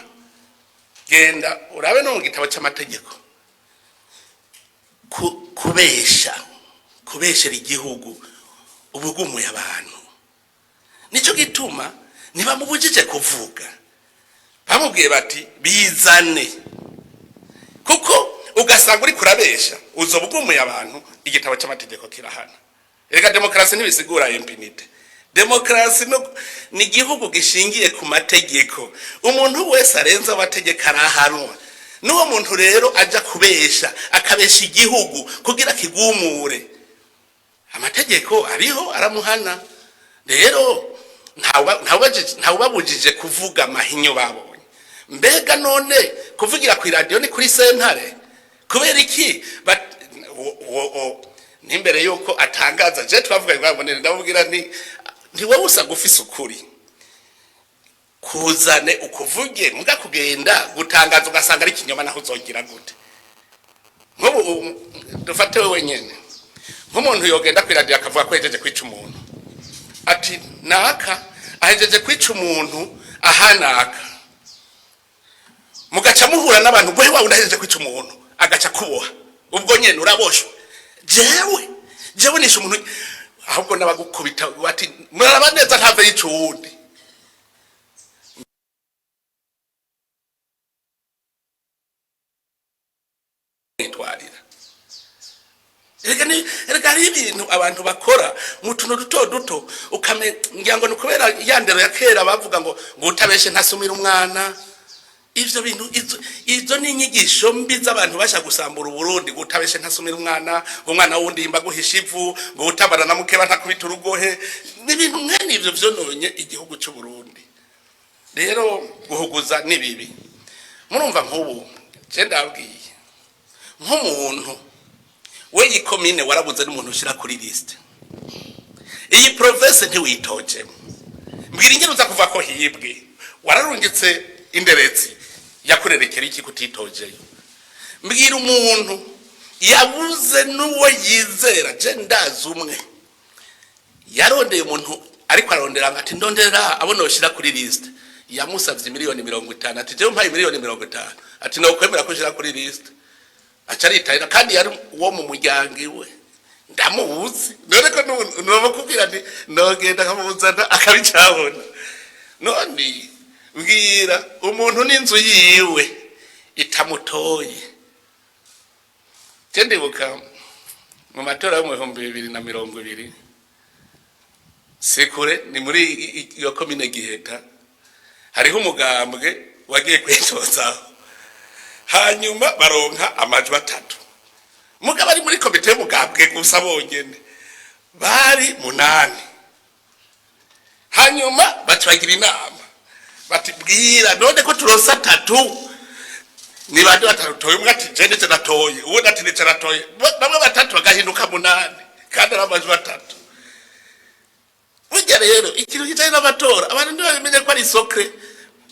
Genda urabe no mu gitabo c'amategeko, kubesha, kubeshera igihugu, ubugumuye abantu. Nico gituma ntibamubujije kuvuga, bamubwiye bati: "Bizane", kuko ugasanga uri kurabesha, uzoba ugumuye abantu. Igitabo cy'amategeko kirahana. Reka, demokarasi ntibisigura impunité. Demokarasi ni igihugu gishingiye ku mategeko. Umuntu wese arenze amategeko arahanwa. N'uwo muntu rero aja kubesha, akabesha igihugu kugira kigumure, amategeko ariho aramuhana. Rero ntawubabujije kuvuga amahinyu babonye. Mbega none kuvugira ku iradiyo ni kuri sentare? Kubera iki n'imbere yuko atangaza, je twavuga ngo ndamubwira nti: "Ntiwowe usanga ufise ukuri, kuzane ukuvuge." Muga kugenda gutangaza ugasanga ari ikinyoma, naho uzogira gute? Nk'ubu dufate wewe nyene, nk'umuntu yogenda ku iradiyo akavuga ko yahejeje kwica umuntu, ati: "Naka ahejeje kwica umuntu aha naka", mugaca muhura n'abantu ngo: "Wawe udahejeje kwica umuntu", agaca kuboha, ubwo nyene uraboshwe. Jewe nishe umuntu? Ahubwo n'abagukubita bati: "Muraraba neza ntave yica uwundi." Nitwarira. Erega hariho ibintu abantu bakora mu tuntu duto duto, ngira ngo ni kubera ya ndero ya kera bavuga ngo utabeshe ntasumira umwana. Ivyo bintu, izo ni inyigisho mbi z'abantu basha gusambura Uburundi, ngo utabeshe ntasumira umwana, ngo umwana wundi yimba guhisha ivu, ngo utabana na mukeba ntakubita urugohe. Ni ibintu mwene ivyo vyononye igihugu c'u Burundi. Rero guhuguza ni bibi. Murumva, nk'ubu je ndabwiye nk'umuntu we iyi komine warabuze n'umuntu ushyira kuri liste, iyi province ntiwitojemo, mbwira ingene uza kuva ko hibwe. Wararungitse inderetsi yakurerekera iki kutitojeyo? Mbwira umuntu yabuze n'uwo yizera. Je ndazi umwe yarondeye umuntu, ariko arondera ngo ati: "Ndondera abo noshyira kuri liste." Yamusavye miliyoni 50, ati: "Jewe mpaye miliyoni 50," ati, "nokwemera ko ushyira kuri liste." Aca aritahira, kandi yari uwo mu muryango iwe. Ndamuzi. None ko nomukubwira nti nogenda nkamuzana akabicabona. None mbwira umuntu n'inzu yiwe itamutoye. Je ndibuka mu matora yo mu 2020, sikure, ni muri iyo komine Giheta, hariho umugambwe wagiye kwitozaho, hanyuma baronka amajwi atatu, mugabo ari muri komite y'umugambwe gusa bonyene bari munani. Hanyuma baca bagira inama bati: "Bwira none ko turonse atatu, ni bande batatoye?" Umwe ati: "Je nice natoye." Uwundi ati: "Nice natoye." Bamwe batatu bagahinduka munani, kandi ari amajwi atatu. Burya rero ikintu kijanye n'amatora, abantu ntibabimenye ko ari secret.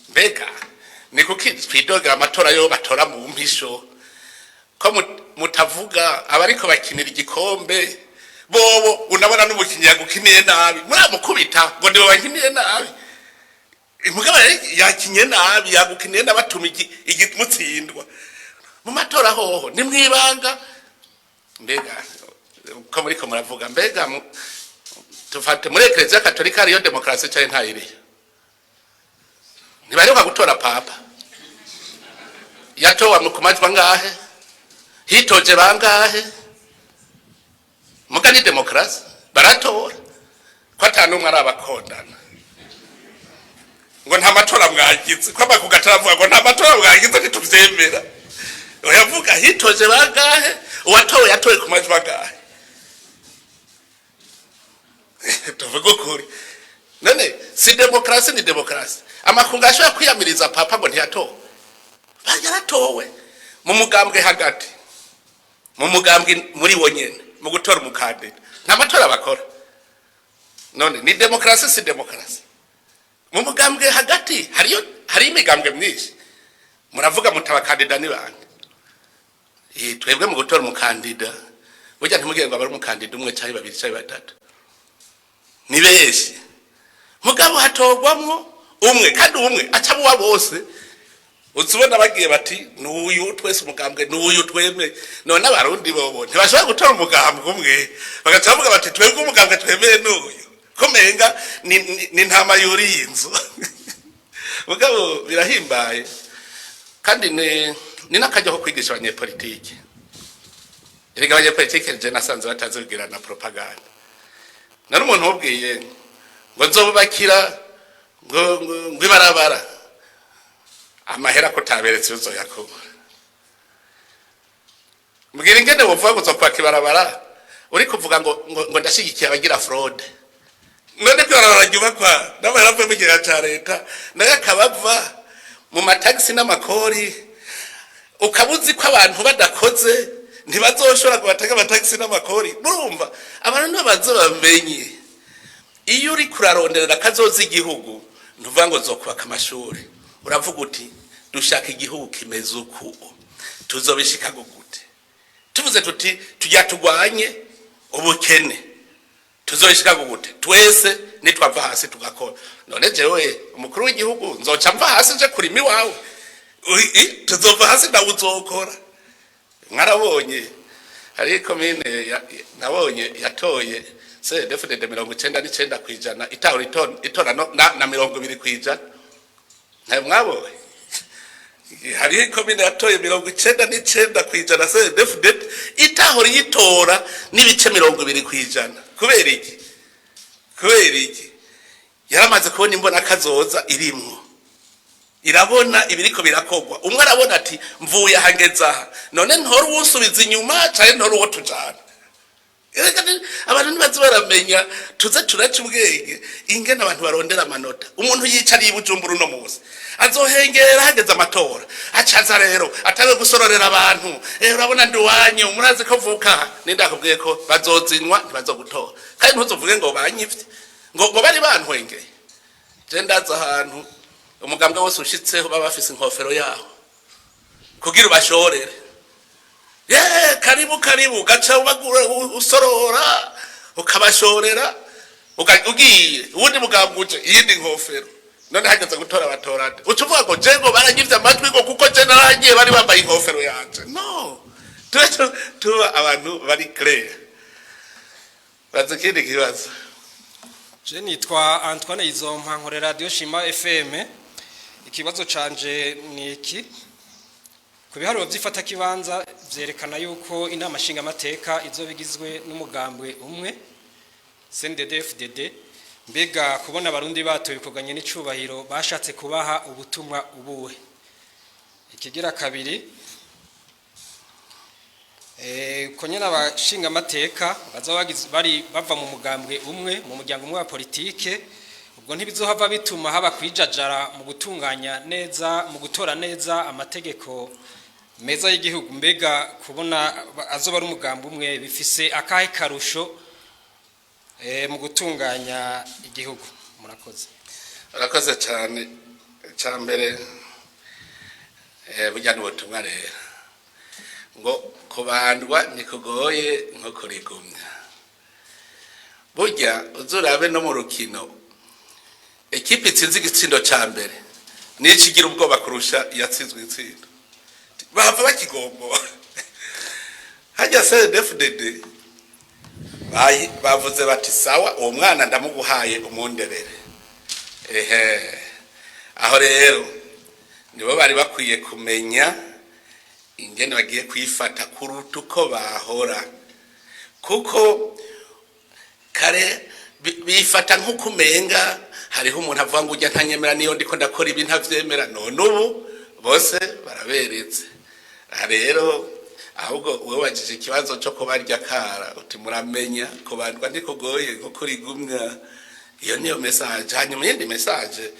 Mbega ni kuki twidogera amatora yo batora mu mpisho, ko mutavuga abariko bakinira igikombe bobo? Unabona n'umukinyi yagukiniye nabi, muramukubita ngo nibo bakiniye nabi. Mugabo rero yakinye nabi, yagukiniye nabi, atuma mutsindwa. Mu matora hoho ni mwibanga. Mbega ko muriko muravuga, mbega tufate muri Eklezia Katolika hariyo demokarasi canke ntayiriyo? Ntibaheruka gutora papa? Yatowe ku majwi angahe? Hitoje bangahe? Muga ni demokarasi, baratora ko ata n'umwe arabakondana ngo nta matora mwagize, ko amakungu ataravuga ngo nta matora mwagize, ntituvyemera. Oyavuga hitoje bangahe, uwatowe yatowe ku majwi angahe? Tuvuge ukuri. None si demokarasi? Ni demokarasi. Amakungu ashobora kwiyamiriza papa ngo ntiyatowe? Yaratowe mu mugambwe hagati, mu mugambwe muri wo nyene, mu gutora umukandida nta matora bakora. None ni demokarasi, si demokarasi? Mu mugambwe hagati hariyo, hariyo imigambwe myinshi. Muravuga muti abakandida ni bande? Twebwe mu gutora umukandida, burya ntimugire ngo abe ari umukandida umwe canke babiri canke batatu, ni benshi. Mugabo hatorwamwo umwe, kandi umwe aca uwa bose. Uzibona bagiye bati nuyu, twese umugambwe nuyu twemeye. None Abarundi bobo ntibashobora gutora umugambwe umwe, bagaca bavuga bati twebwe umugambwe twemeye nuyu, ko menga ni ntama yuriye inzu? Mugabo birahimbaye, kandi ni n'akaryo ko kwigisha abanyepolitike. Erega abanyepolitike je nasanze batazi kugira na propaganda. Nari umuntu wubwiye ngo nzobubakira ngo ibarabara, amahera ko taberetse uzoyakura. Mbwira ingene wovuga ngo uzokwaka ibarabara, uri kuvuga ngo ndashigikiye abagira fraude. None ko ibarabara ryubakwa n'amahera avuye mu kigega ca leta, nayo akaba ava mu matagisi n'amakori, ukaba uzi ko abantu badakoze ntibazoshobora ngo batange amatagisi n'amakori. Murumva, abantu ntibabanze bamenye, iyo uri kuraronderera kazoza igihugu, ntuvuga ngo zokubaka amashuri. Uravuga uti dushaka igihugu kimeze uku, tuzobishika gute? Tuvuze tuti tujya turwanye ubukene, tuzobishika gute twese nitwava hasi tugakora? None jewe umukuru w'igihugu nzoca mva hasi nje kurima iwawe? Tuzova hasi nawe uzokora. Mwarabonye hari komine nabonye yatoye CNDD-FDD 99%, itahora itora na 20%. Ntayo mwabonye? Hariho ikomine yatoye 99% CNDD-FDD, itahora iyitora n'ibice 20%. Kubera iki? Kubera iki? Yaramaze kubona imbona kazoza irimwo, irabona ibiriko birakogwa. Umwe arabona ati mvuye aha ngeze aha, none ntora uwusubiza inyuma canke ntora uwo tujana? Erega abantu ntibazi baramenya, tuze turaca ubwenge ingene abantu barondera amanota. Umuntu yicariye i Bujumbura uno munsi azohengera hageze amatora, acaza rero atabe gusororera abantu: "Urabona ndi wanyu, murazi ko vuka aha." Ninde akubwiye ko bazozinywa? Ntibazogutora, kandi ntuzovuge ngo banyivye, ngo bari bantwengeye. Je ndazi ahantu umugambwe wose ushitseho baba bafise inkofero yaho kugira ubashorere: "Ye, karibu, karibu." Gaca ubagura, usorora, ukabashorera, ugiye uwundi mugambwe uje iyindi nkofero. None hageze gutora batorande, uca uvuga ngo je ngo baranyivye amajwi, ngo kuko je naragiye bari bambaye inkofero yanje? No tube tuba abantu bari clair. Baza ikindi kibazo. Je nitwa Antoine Izompa, nkorera Radio Shima FM. Ikibazo canje ni iki: ku biharuro by'ifatakibanza vyerekana yuko inama nshingamateka izoba igizwe n'umugambwe umwe, CNDD-FDD. Mbega kubona Abarundi batoye ibikorwa n'icubahiro, bashatse kubaha ubutumwa ubuhe? Ikigira kabiri, ko nyene abashingamateka bazoba bari bava mu mugambwe umwe, mu muryango umwe wa politike, ubwo ntibizohava bituma haba kwijajara mu gutunganya neza, mu gutora neza amategeko meza y'igihugu? Mbega kubona azoba ari umugambi umwe bifise akahe karusho mu gutunganya igihugu? Murakoze. Urakoze cyane. Icya mbere, burya n'ubutumwa rero ngo kubandwa ntikugoye nko kurigumya. Burya uzurabe no mu rukino, ekipe itsinze igitsindo cya mbere niyo ikigira ubwoba kurusha iyatsinzwe igitsindo, bahava bakigombora. Hajya CNDD-FDD bavuze bati: "Sawa, uwo mwana ndamuguhaye, umunderere." Ehe, aho rero nibo bari bakwiye kumenya ingene bagiye kwifata kuruta uko bahora, kuko kare bifata nk'uko umenga hariho umuntu avuga ngo ujya ntanyemera, niyo ndiko ndakora ibi ntavyemera. None ubu bose baraberetse. Aha rero ahubwo wabajije ikibazo cyo kubarya kara, uti muramenya kubandwa ntikugoye nko kurigumya. Iyo niyo message. Hanyuma iyindi message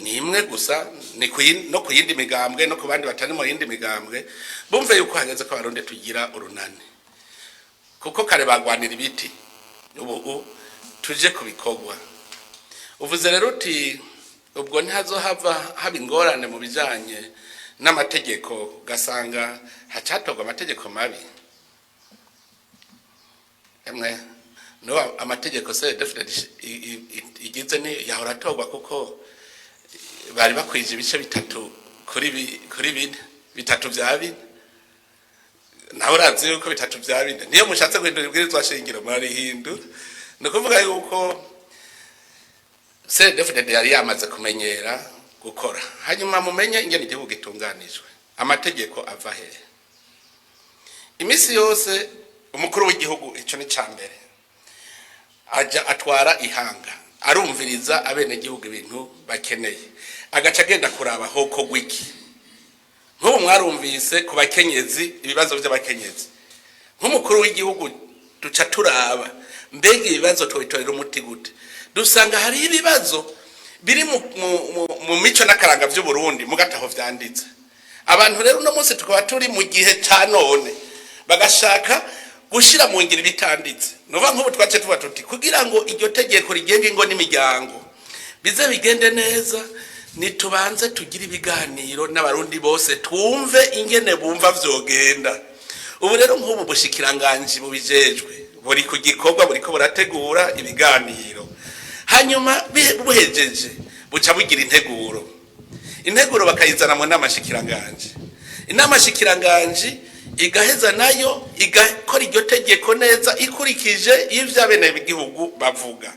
ni imwe gusa, ni no ku yindi migambwe, no ku bandi batari mu yindi migambwe, bumve yuko hageze ko Abarundi tugira urunani, kuko kare bagwanira ibiti, ubu tuje ku bikorwa. Uvuze rero uti ubwo ntihazohava haba ingorane mu bijanye n'amategeko, ugasanga hacatorwa amategeko mabi? Emwe, no amategeko CNDD-FDD igize ni yahora atorwa kuko bari bakwije ibice bitatu kuri bine, bitatu vya bine. Nawe urazi yuko bitatu vya bine, niyo mushatse guhindura ibwirizwa shingiro murarihindura. Ni ukuvuga yuko CNDD-FDD yari yamaze kumenyera gukora. Hanyuma mumenye ingene igihugu gitunganijwe, amategeko ava hehe? Iminsi yose umukuru w'igihugu, ico ni ca mbere, aja atwara ihanga, arumviriza abenegihugu ibintu bakeneye, agaca agenda kuraba hoko gwiki. Nk'ubu mwarumvise ku bakenyezi, ibibazo by'abakenyezi. Nk'umukuru w'igihugu duca turaba mbega ibibazo tubitorera umuti gute? Dusanga hari ibibazo biri mu mico n'akaranga by'Uburundi mugataho vyanditse. Abantu rero uno munsi tukaba turi mu gihe ca none, bagashaka gushira mu ngiro ibitanditse. Nuva nk'ubu twace tuba tuti kugira ngo iryo tegeko rigenga ingo n'imiryango bize bigende neza, nitubanze tugire ibiganiro n'Abarundi bose, twumve ingene bumva vyogenda. Ubu rero nk'ubu bushikiranganji bubijejwe buri ku gikorwa, buriko burategura ibiganiro. Hanyuma buhejeje buca bugira integuro, integuro bakayizana mu nama shikiranganji. Inama shikiranganji igaheza nayo igakora iryo tegeko neza, ikurikije ivyo abenegihugu bavuga.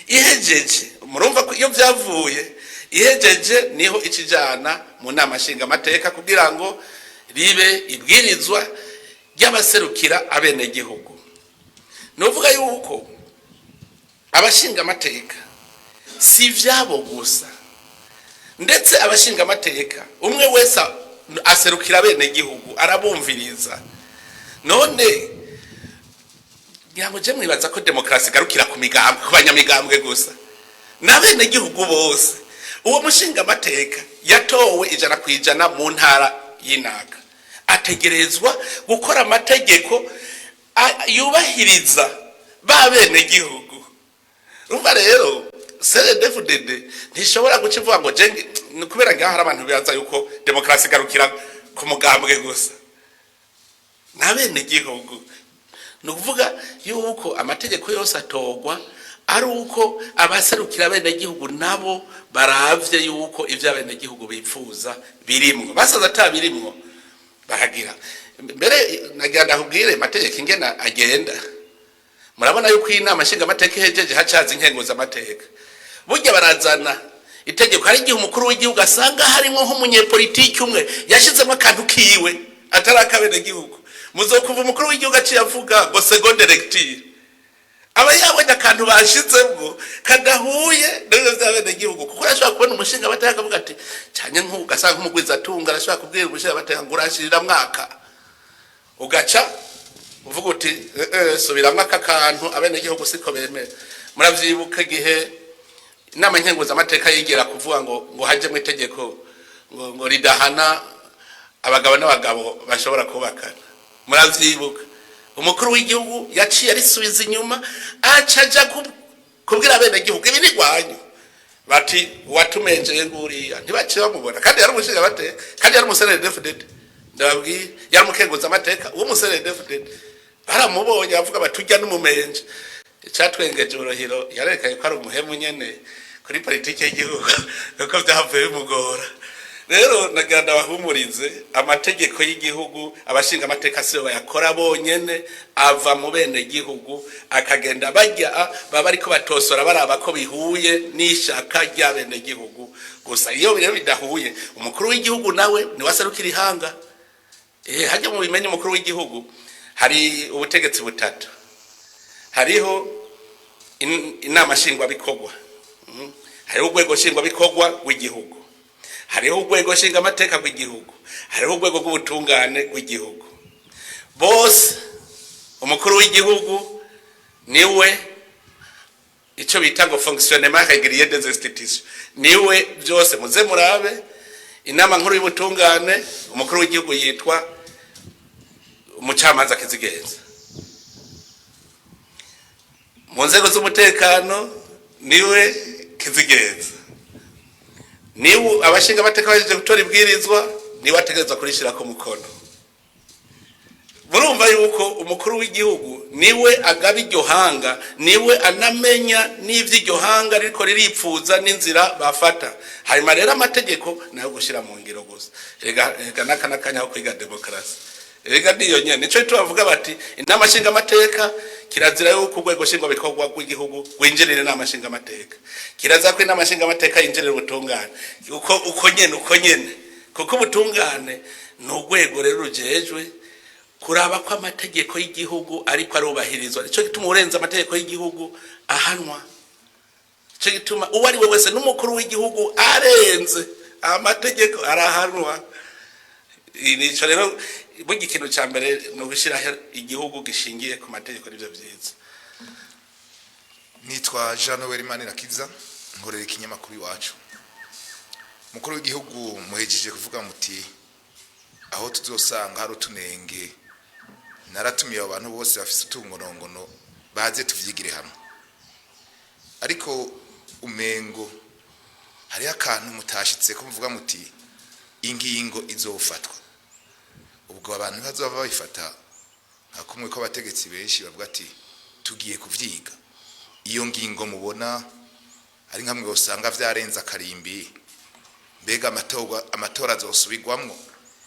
Ihejeje, murumva ko iyo vyavuye, ihejeje niho ikijana mu nama nshingamateka kugira ngo ribe ibwirizwa ry'abaserukira abenegihugu. Nuvuga yuko abashingamateka si ivyabo gusa, ndetse abashingamateka umwe wese aserukira abenegihugu, arabumviriza. None ngira ngo je mwibaza ko demokarasi igarukira ku migambwe, ku banyamigambwe gusa? N'abenegihugu bose. Uwo mushingamateka yatowe 100% mu ntara y'inaka ategerezwa gukora amategeko yubahiriza ba benegihugu. Urumva rero CNDD-FDD ntishobora guca ivuga ngo jenge ni kubera ngaho hari abantu bibaza yuko demokarasi igarukira ku mugambwe gusa n'abenegihugu. Ni ukuvuga yuko amategeko yose atorwa ari uko abaserukira abenegihugu nabo baravye yuko ivyo abenegihugu bipfuza birimwo. Basaza atabirimwo baragira. Mbere nagira ndakubwire amategeko ingena agenda. Murabona yuko iyi nama nshingamateka ihejeje, hacaza inkenguzamateka. Burya barazana itegeko. Hari igihe umukuru w'igihugu asanga harimo nk'umunyepolitiki umwe yashyizemo akantu kiwe atari akabenegihugu. Muzokuva umukuru w'igihugu aciye avuga ngo seconde lecture, aba yabonye akantu bashizemwo kadahuye n'ibyo by'abenegihugu, kuko arashobora kubona umushinga amateka akavuga ati cyane nk'ubu, ugasanga nk'umugwizatunga arashobora kubwira umushinga amateka ngo urashirira mwaka, ugaca uvuga uti: "Eh, eh, subiramwo aka kantu, abenegihugu siko bemera." Muravyibuka igihe inama nkenguzamateka yigira kuvuga ngo hajemwo itegeko ngo ridahana abagabo n'abagabo bashobora kubakana? Muravyibuka, umukuru w'igihugu yaciye arisubiza inyuma, aca aja kubwira abenegihugu ibi ni rwanyu. Bati uwatumenjeye nguriya, ntibaciye bamubona, kandi yari umushinga amateka, kandi yari umu CNDD-FDD. Ndababwiye, yari umukenguza amateka uwo CNDD-FDD. Baramubonye bavuga bati ujya n'umumenje. Icatwengeje uruhiro, yarekanye ko ari umuhemu nyene kuri politike y'igihugu, kuko vyavuye bimugora. Rero nagira ndabahumurize, amategeko y'igihugu abashinga amateka siyo bayakora bonyene, ava mu bene gihugu akagenda bajya baba bariko batosora baraba ko bihuye n'ishaka rya bene gihugu. Gusa iyo rero bidahuye, umukuru w'igihugu nawe niwe aserukira ihanga. Hajya mu bimenye, umukuru w'igihugu, hari ubutegetsi butatu: hariho inama nshingwabikorwa, hariho urwego nshingwabikorwa rw'igihugu, hariho urwego nshingamateka rw'igihugu, hariho urwego rw'ubutungane rw'igihugu. Bose umukuru w'igihugu niwe icyo bita ngo fonctionnement régulier des institutions, niwe byose. Muze murabe inama nkuru y'ubutungane, umukuru w'igihugu yitwa umucamanza kizigenza. Mu nzego z'umutekano niwe kizigenza, niwe abashinga amateka bahejeje gutora ibwirizwa, niwe ategerezwa kurishirako umukono. Murumva yuko umukuru w'igihugu niwe agaba iryo hanga, niwe anamenya n'ivyo iryo hanga ririko riripfuza n'inzira bafata. Hanyuma rero amategeko nayo gushyira mu ngiro gusa. Rega n'aka n'akanya ko kwiga demokarasi, rega niyo nyene nico tubavuga bati inama nshingamateka kirazira yuko urwego nshingwabikorwa rw'igihugu rwinjirira inama nshingamateka, kirazira ko inama nshingamateka yinjirira ubutungane uko uko nyene uko nyene, kuko ubutungane ni urwego rero rujejwe kuraba ko amategeko y'igihugu ariko arubahirizwa. Nico gituma urenze amategeko y'igihugu ahanwa. Nico gituma uwo ari we wese, n'umukuru w'igihugu arenze amategeko arahanwa. Nico rero burya ikintu ca mbere ni ugushyiraho igihugu gishingiye ku mategeko, nivyo vyiza. Nitwa Jean Noel Manirakiza, nkorera ikinyamakuru Iwacu. Mukuru w'igihugu, muhejeje kuvuga muti aho tuzosanga hari utunenge, naratumiye abantu bose bafise utungonongono baze tuvyigire hamwe. Ariko umengo hariho akantu mutashitse ko muvuga muti ingingo izofatwa. Ubwo abantu ntibazova babifata nka kumwe ko abategetsi benshi bavuga ati tugiye kuvyiga. Iyo ngingo mubona ari nkamwe usanga vyarenze akarimbi, mbega amatora azosubirwamwo,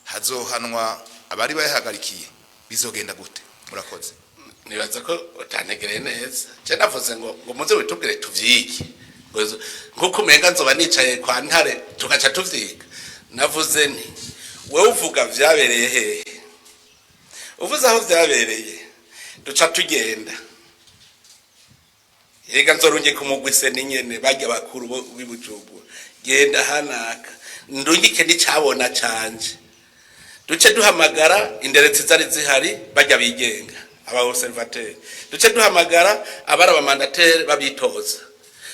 hazohanwa abari bayahagarikiye, bizogenda gute? Murakoze. Nibaza ko utantegereye neza. Je navuze ngo muze witubwire tuvyige. Nkuko umenga nzoba nicaye kwa Ntare tugaca tuvyiga. Navuze nti wewe uvuga vyabereye hehe? Uvuze aho vyabereye, duca tugenda. Yega nzorungika umugwi se nyene barya bakuru bo b'i Bujumbura, genda hanaka ndungike n'icabona canje, duce duhamagara inderetsi zari zihari, bajya bigenga aba observateur, duce duhamagara abari aba mandataires babitoza,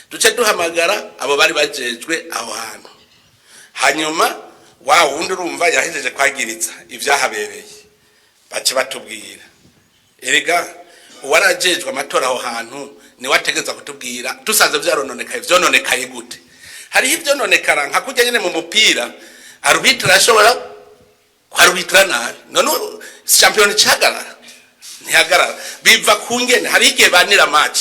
duce duhamagara abo bari bajejwe aho hantu. Hanyuma wa wundi urumva yahejeje kwagiriza ivyahabereye, bace batubwira. Erega uwarajejwe amatora aho hantu niwe ategeza kutubwira dusanze vyarononekaye, vyononekaye gute. Hariho ivyononekara nka kurya nyene mu mupira, arbitre ashobora kwarubitira nabi, none shampiyona icahagarara? Ntihagarara. Biva ku ngene, hari igihe banira match,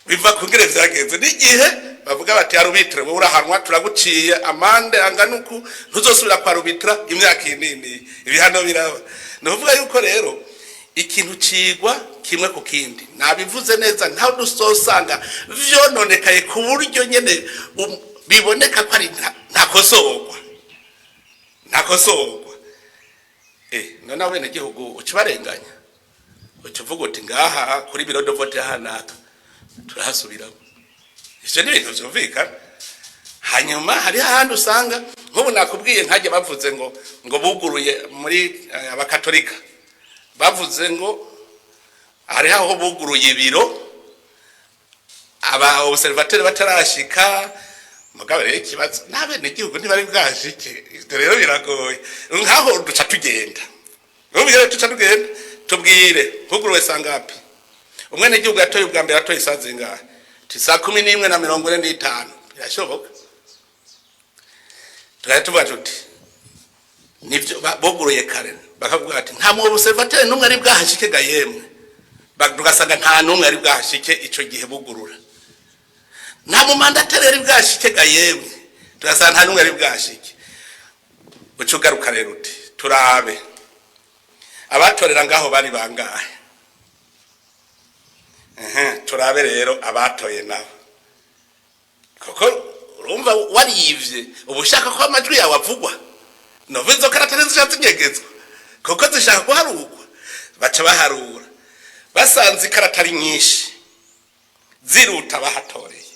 biva ku ngene vyagenze n'igihe bavuga bati arbitre wowe urahanwa, turaguciye amande angana uku, ntuzosubira kwarubitra imyaka iyi nini. Ibihano biraba. Ni ukuvuga yuko rero ikintu cigwa kimwe ku kindi. Nabivuze neza, ntawe dusosanga vyononekaye ku buryo nyene biboneka ko ari ntakosorwa ntakosorwa. None abene gihugu ucibarenganya, ucivuga uti ngaha kuri bureau de vote hanaka turahasubiramo. Ivyo ni ibintu vyumvikana. Hanyuma hariho ahandi usanga nk'ubu nakubwiye nkajya bavuze ngo buguruye muri abakatolika, bavuze ngo hariho aho buguruye ibiro aba observateur batarashika. Mugabo rero ikibazo n'abenegihugu ntibari bwashike. Ivyo rero biragoye. Nkaho duca tugenda, ubu rero duca tugenda tubwire huguruwe sangapi, umwenegihugu yatoye ubwa mbere atoye isaa zingahe? Ti saa 11:45. Birashoboka tukajya tuvuga tuti nivyo buguruye kare, bakavuga ati nta mu observateur n'umwe ari bwahashike ga yemwe. Tugasanga nta n'umwe ari bwahashike ico gihe bugurura, nta mu mandataire yari bwashike ga yemwe. Tugasanga nta n'umwe ari bwashike. Uca ugaruka rero uti turabe abatorera ngaho bari bangahe. Ehe, turabe rero abatoye nabo, kuko urumva warivye uba ushaka ko amajwi yawe avugwa. Nova izo karata ntizisha zinyegezwa kuko zishaka guharurwa. Baca baharura, basanze ikarata ari nyinshi ziruta bahatoreye.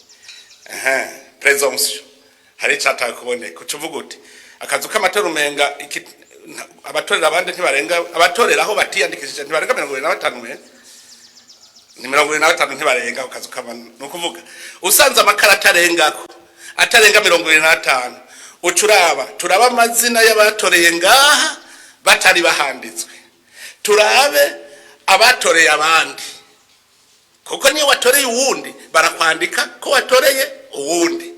Ehe, présomption hari icataye kuboneka. Uca uvuga uti akazu k'amatora umenga abatorera abandi ntibarenga, abatorera aho batiyandikishije ntibarenga 75, umenga ni 75, ntibarenga ku kazu k'amana. Ni ukuvuga usanze amakarata arengako atarenga 75, uca uraba, turaba amazina y'abatoreye ngaha batari bahanditswe, turabe abatoreye abandi, kuko niyo watoreye uwundi barakwandika ko watoreye uwundi.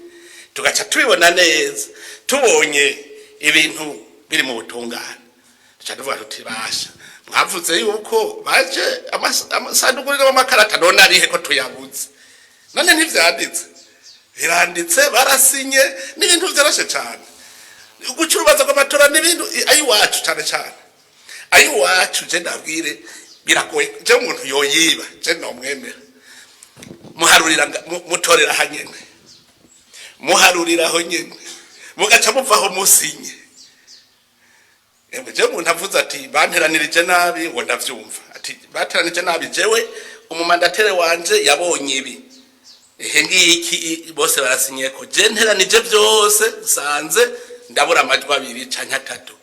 Tugaca tubibona neza. Tubonye ibintu biri mu butungane, tuca tuvuga tuti basha, mwavuze yuko baje amasanduku y'amakarata, none arihe ko tuyabuze? None ntivyanditse? Biranditse, barasinye. N'ibintu vyoroshe cane guca urubanza rw'amatora, n'ibintu ayiwacu cane cane ayiwacu. Je ndabwire, biragoye. Je umuntu yoyiba je nomwemera. Muharurira mutorera hanyene, muharurira aho nyene, mugaca muvaho musinye. Emwe, je umuntu avuze ati banteranirije nabi, ngo ndavyumva ati bateranije nabi, jewe umumandataire wanje yabonye ibi, ehe ngiki, bose barasinye ko je nteranije vyose nsanze ndabura amajwi abiri canke atatu.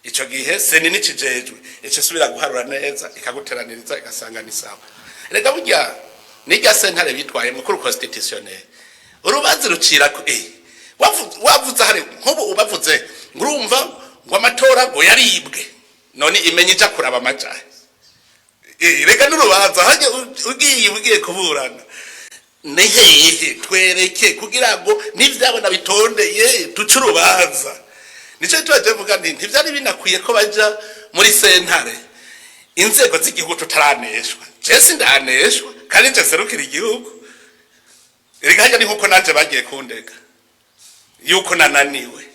Ico gihe CENI nikijejwe ico isubira guharura neza, ikaguteraniriza, igasanga ni sawa. Rega burya nirya sentare bitwaye mukuru constitutionnel, urubanza rucira ko wavuze hari nk'ubu ubavuze ngo urumva ngo amatora ngo yaribwe, none imenye ija kuraba amajahe? Rega n'urubanza hajya ugiye kuburana ni hehe? Twereke kugira ngo n'ivyabona bitondeye duce urubanza. Nico gituma je mvuga nti ntivyari binakwiye ko baja muri sentare inzego z'igihugu tutaraneshwa. Je sindaneshwa kandi nje serukira igihugu. Erega harya ni nkuko nanje bagiye kundega yuko nananiwe.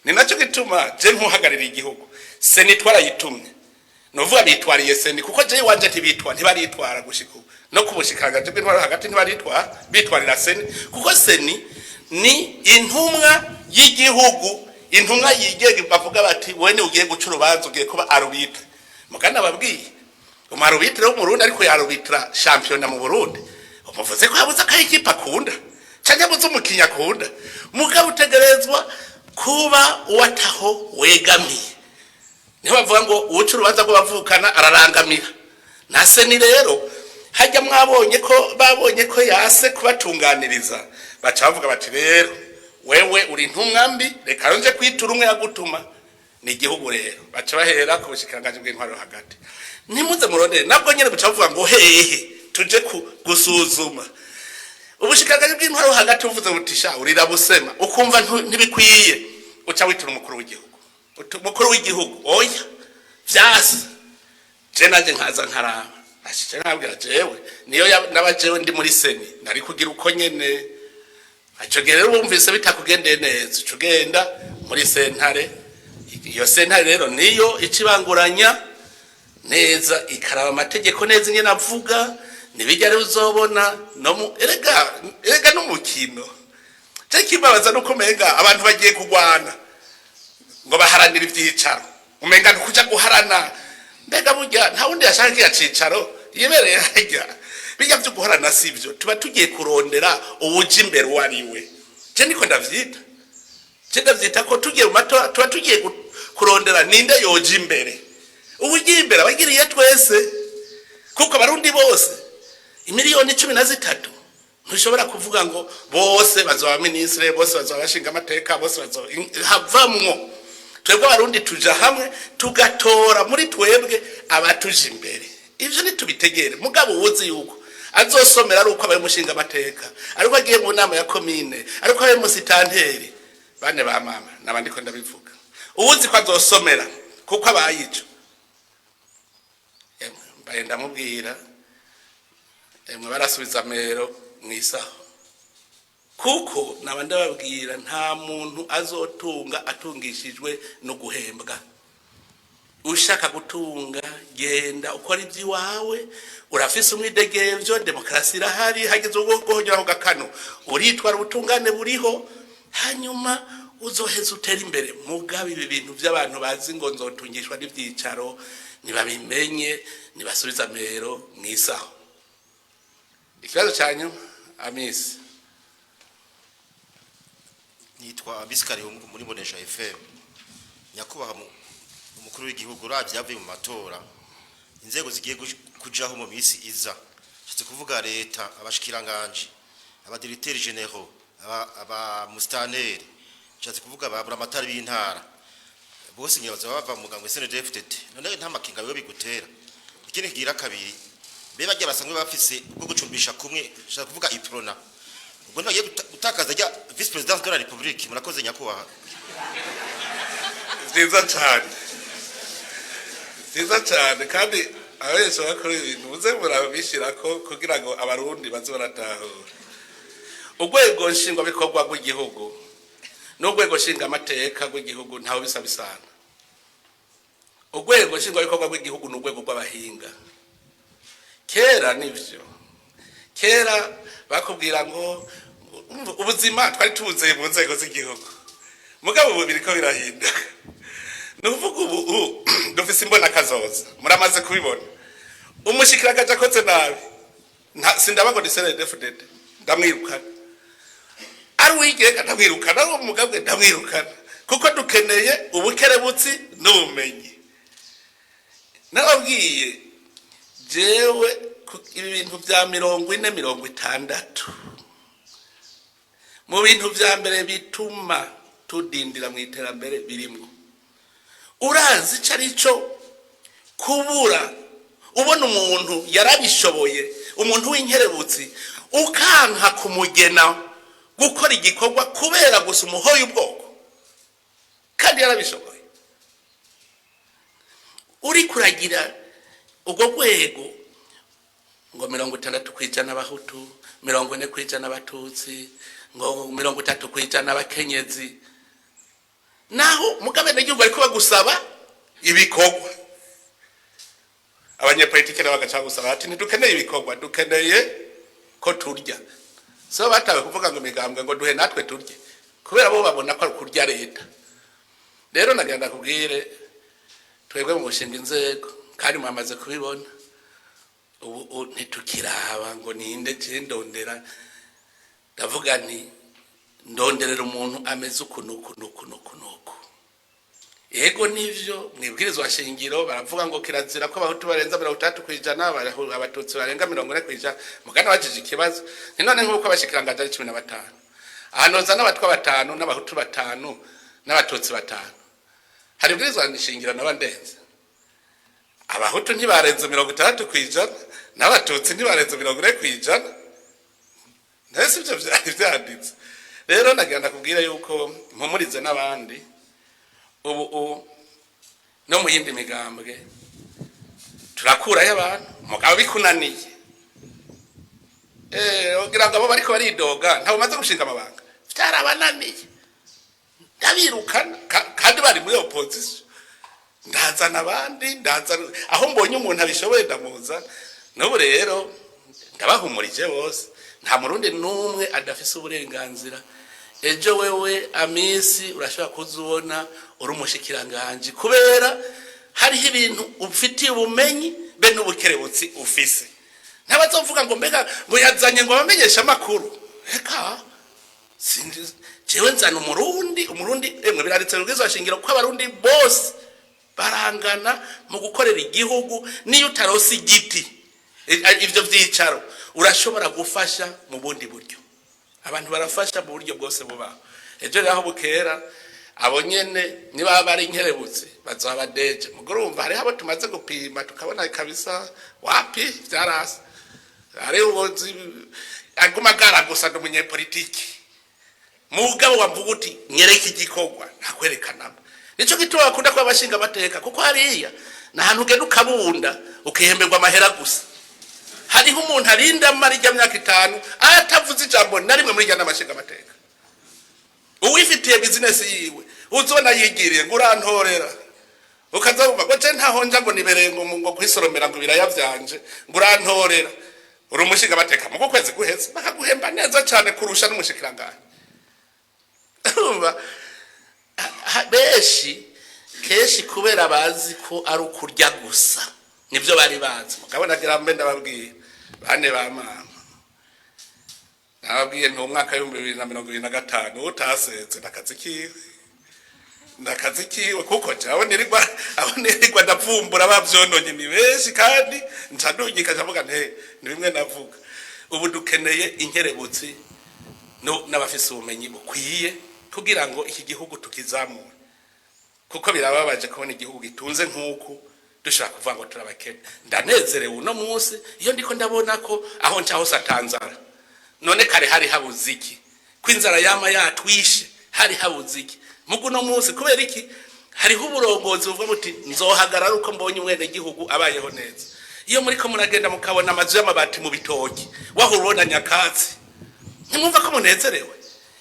Ni nacyo gituma je nkuhagararira igihugu, CENI twarayitumye, novuga bitwariye CENI, kuko je iwanje ntibitwa, ntibaritwara gushika ubu. No ku bushikiranganji bw'intwaro hagati ntibaritwara, bitwarira CENI, kuko CENI ni intumwa y'igihugu, intumwa yigenga. Bavuga bati wowe ni ugiye guca urubanza, ugiye kuba arbitre. Mugana ababwiye umu arbitre w'Umurundi, ariko yarbitra shampiyona mu Burundi, umuvuze ko yabuze akayikipe akunda canke yabuze umukinyi akunda. Mugabo utegerezwa kuba uwataho wegamiye. Niho bavuga ngo uwuca urubanza rw'abavukana ararangamira. Na CENI rero hajya mwabonye ko babonye ko yase kubatunganiriza, baca bavuga bati rero wewe uri intumwa mbi, reka nje kwitura umwe yagutuma ni igihugu. Rero baca bahera ku bushikiranganji bw'intwaro hagati, ntimuze murondere nabwo nyene, buca bavuga ngo hehe tuje gusuzuma. Ubushikiranganji bw'intwaro hagati buvuze buti sha urira busema, ukumva ntibikwiye, uca witura umukuru w'igihugu. Uti umukuru w'igihugu oya, vyase. Je nanje nkaza nkaraba ashije, nkabwira jewe niyo naba jewe ndi muri CENI nari kugira uko nyene. Ico gihe rero wumvise bitakugendeye neza, uca ugenda muri sentare. Iyo sentare rero niyo icibanguranya neza, ikaraba amategeko neza ingene avuga. Nibijya rero uzobona no mu erega n'umukino. Je kimbabaza nuko umenga abantu bagiye kugwana ngo baharanira ivyicaro, umenga ni kuja guharana. Mbega burya nta wundi yashaka kiriya cicaro yibereye harya? Bijya vyo guharana sivyo, tuba tugiye kurondera uwuja imbere uwo ari we. Je niko ndavyita, je ndavyita ko tugiye mu matora tuba tugiye kurondera ninde yoja imbere. Uwugiye imbere abagiriye twese, kuko Abarundi bose imiliyoni 13 ntushobora kuvuga ngo bose bazoba minisitiri, bose bazoba bashinga amateka, bose bazoba havamwo. Twebwe Abarundi tuja hamwe tugatora muri twebwe abatuja imbere. Ivyo ntitubitegere. Mugabo uwuzi yuko azosomera ari uko abaye umushinga amateka, ariko agiye mu nama ya komine, ariko abaye musitanteri, bane ba mama nabandiko ndabivuga, uwuzi ko azosomera kuko abaye ico. Emwe, mbaye ndamubwira, emwe, barasubiza amero mwisaho. Kuko naba ndababwira, nta muntu azotunga atungishijwe no guhembwa. Ushaka gutunga, genda ukora iby'iwawe, urafise umwidegemvyo, demokarasi irahari. Hageze ubwo guhonyora gakano, uritwara, ubutungane buriho, hanyuma uzoheza utera imbere. Mugabe ibi bintu by'abantu bazi ngo nzotungishwa n'ibyicaro, nibabimenye, nibasubiza amero mwisaho. Ikibazo cyanyu, Amisi. Nitwa Abisikari muri Bonesha FM. Nyakubahwa umukuru w'igihugu, uravye yavuye mu matora, inzego zigiye kujaho mu minsi iza, nshatse kuvuga leta, abashikiranganji, aba directeurs généraux, aba mustaneri, nshatse kuvuga ba buramatari b'intara, bose ngira bazaba bava mu mugambwe CNDD-FDD. None nta makenga biba bigutera? Ikindi kigira kabiri, be barya basanzwe bafise ubwo gucumbisha kumwe, nshaka kuvuga Uprona, ubwo ntibagiye gutakaza rya vice-présidence de la République? Murakoze, nyakubahwa. Byiza cyane, byiza cyane. Kandi abenshi bakora ibintu muze murabishyira ko kugira ngo Abarundi baze baratahura. Urwego nshingwabikorwa rw'igihugu n'urwego nshingamateka rw'igihugu ntawe bisa bisana. Urwego nshingwabikorwa rw'igihugu ni urwego rw'abahinga. Kera nivyo, kera bakubwira ngo ubuzima twari tubuzeye mu nzego z'igihugu, mugabo ubu biriko birahinduka. Ni ukuvuga ubu dufise imbona kazoza, muramaze kubibona. Umushikiranganje akoze nabi, sindaba ngo ni CNDD-FDD, ndamwirukana. Ari uwigenga, ndamwirukana. Ari umugabwe, ndamwirukana, kuko dukeneye ubukerebutsi n'ubumenyi. Nababwiye jewe ibi bintu bya 40, 60, mu bintu vya mbere bituma tudindira mu iterambere birimwo. Urazi ico ari cyo kubura, ubona umuntu yarabishoboye, umuntu w'inkerebutsi, ukanka kumugena gukora igikorwa kubera gusa umuhoye ubwoko kandi yarabishoboye? Uri kuragira urwo rwego ngo 60% Abahutu, 40% Abatutsi, ngo 30% abakenyezi, naho mugabe n'igihugu ariko bagusaba ibikorwa. Abanyepolitike nabo bagaca bagusaba ati ntidukeneye ibikorwa, dukeneye ko turya. So batawe kuvuga ngo imigambwe ngo duhe natwe turye, kubera bo babona ko ari kurya leta. Rero nagira ndakubwire, twebwe mu gushinga inzego, kandi mwamaze kubibona, ubu ntitukiraba ngo ninde. Je ndondera, ndavuga nti ndonderera umuntu ameze uku nuku nuku nuku nuku. Yego, nivyo, mwibwirizwa shingiro baravuga ngo kirazira ko Abahutu barenza 60%, Abatutsi barenga 40%. Mugana bajije ikibazo ni none nk'uko abashikiranganje ari 15, ahantu hoza n'Abatwa batanu n'Abahutu batanu n'Abatutsi batanu, hari ibwirizwa shingiro naba ndenze? Abahutu ntibarenze 60%, n'Abatutsi ntibarenze 40%. Mbese ibyo byari byanditse? Rero nagira ndakubwira yuko mpumurize n'abandi, ubu no mu yindi migambwe turakurayo abantu. Mugabo bikunaniye, ugira ngo abo bariko baridoga ntabwo bamaze gushinga amabanga, byarabananiye, ndabirukana kandi bari muri opposition. Ndazana abandi, ndazana aho mbonye umuntu abishoboye, ndamuzana. N'ubu rero ndabahumurije bose, nta Murundi n'umwe adafise uburenganzira. Ejo wewe Amisi urashobora kuza ubona uri umushikiranganji kubera hariho ibintu ufitiye ubumenyi be n'ubukerebutsi ufise. Ntabazovuga ngo mbega ngo yazanye ngo abamenyeshe amakuru. Reka, jewe nzana Umurundi. Umurundi, emwe, biranditse mu bwirizwa shingiro ko Abarundi bose barangana mu gukorera igihugu. Niyo utarose igiti, ivyo vyicaro, urashobora gufasha mu bundi buryo. Abantu barafasha mu buryo bwose bubaho. Ejo rero aho bukera, abo nyene niba bari inkerebutsi bazaba deje. Mugore, urumva hariho abo tumaze gupima tukabona kabisa wapi, vyarasi. Hariho uwo aguma agara gusa ndi umunyepolitiki, mugabo wavuga uti nyereka igikorwa, ntakwerekanamo. Nico gituma bakunda kuba bashinga amateka, kuko hariya ni ahantu ugenda ukabunda, ukihemberwa amahera gusa. Hariho umuntu arinda amara ijya myaka 5 atavuze ijambo na rimwe muri irya nama nshingamateka. Uwifitiye bizinesi yiwe uzobona yigiriye ngo urantorera, ukaza wumva ngo je ntaho nja, ngo nibereye ngo kwisoromera ngo ibiraya vyanje, ngo urantorera. Uri umushingamateka, mu kwezi guheze bakaguhemba neza cyane kurusha n'umushikiranganji. Urumva, benshi kenshi kubera bazi ko ari ukurya gusa, nibyo bari bazi. Mugabo nagira mbe ndababwiye, bane ba mama, nababwiye nti umwaka w'2025 utasenze nakazi kiwe, nakazi kiwe, kuko jewe nirirwa aho nirirwa ndavumbura bavyononye ni benshi, kandi nca ndungika, ndavuga nti ni bimwe navuga. Ubu dukeneye inkerebutsi no n'abafise ubumenyi bukwiye kugira ngo iki gihugu tukizamure, kuko birababaje kubona igihugu gitunze nk'uku dushobora kuvuga ngo turabakene. Ndanezerewe uno munsi iyo ndiko ndabona ko aho nca hose atanzara. None kare hari habuze iki ko inzara yama yatwishe? Hari habuze iki? Mugu uno munsi kubera iki? Hariho uburongozi buvuga buti nzohagarara uko mbonye umwenegihugu abayeho neza. Iyo muriko muragenda mukabona amazu y'amabati mu bitoki, wahora ubona nyakatsi, ntimwumva ko munezerewe?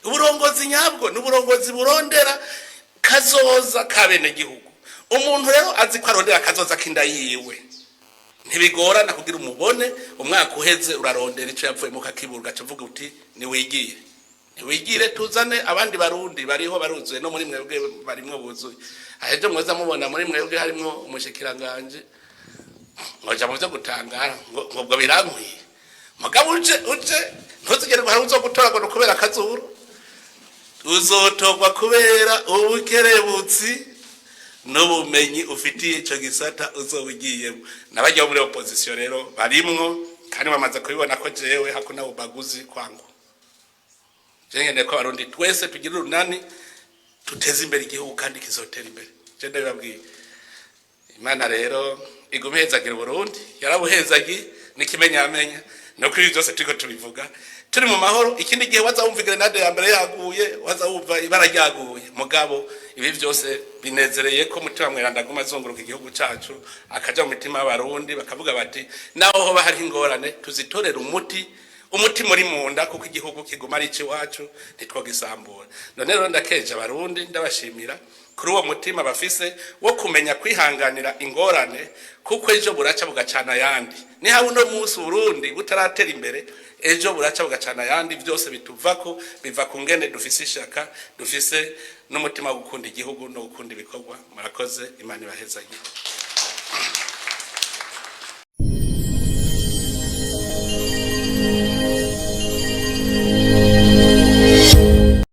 Uburongozi nyabwo ni uburongozi burondera kazoza ka benegihugu. Umuntu rero azi ko arondera kazoza k'inda yiwe, ntibigorana kugira umubone. Umwaka uheze urarondera icyo yavuyemo ukakibura, ugaca uvuga uti niwigire, niwigire, tuzane abandi. Barundi bariho baruzuye, no muri mwebwe barimwo buzuye. Ahejo mwoza mubona muri mwebwe harimwo umushikiranganje, ngoja mu byo gutangara ngo ubwo birankwiye. Mugabo uje ntuzigere ngo hari uzogutora ngo ni ukubera akazuru. Uzotorwa kubera ubukerebutsi n'ubumenyi ufitiye ico gisata uzoba ugiyemo. N'abajya muri opposition rero barimwo, kandi bamaze kubibona ko jewe hakuna ubaguzi kwangu. Je nkeneye ko Abarundi twese tugira urunani, tuteze imbere igihugu, kandi kizotera imbere. Je ndabibabwiye. Imana rero igume ihezagira Uburundi, yarabuhezagiye n'ikimenyamenya nuko ibi byose turiko tubivuga turi mu mahoro. Ikindi gihe waza wumva grenade ya mbere yaguye, waza wumva ibara ryaguye. Mugabo ibi byose binezereye ko Mutima Mweranda aguma azunguruka igihugu cacu, akaja mu mitima y'Abarundi, bakavuga bati naho hoba hariho ingorane tuzitorera umuti, umuti muri munda, kuko igihugu kiguma ari iwacu, ntitwogisambura. None rero ndakeje Abarundi, ndabashimira kuri uwo mutima bafise wo kumenya kwihanganira ingorane, kuko ejo buraca bugacana ayandi. Niba uno munsi Burundi butaratera imbere, ejo buraca bugacana ayandi. Byose bituvako, biva ku ngene dufise ishaka, dufise n'umutima wo gukunda igihugu no gukunda ibikorwa. Murakoze, Imana ibahezagire.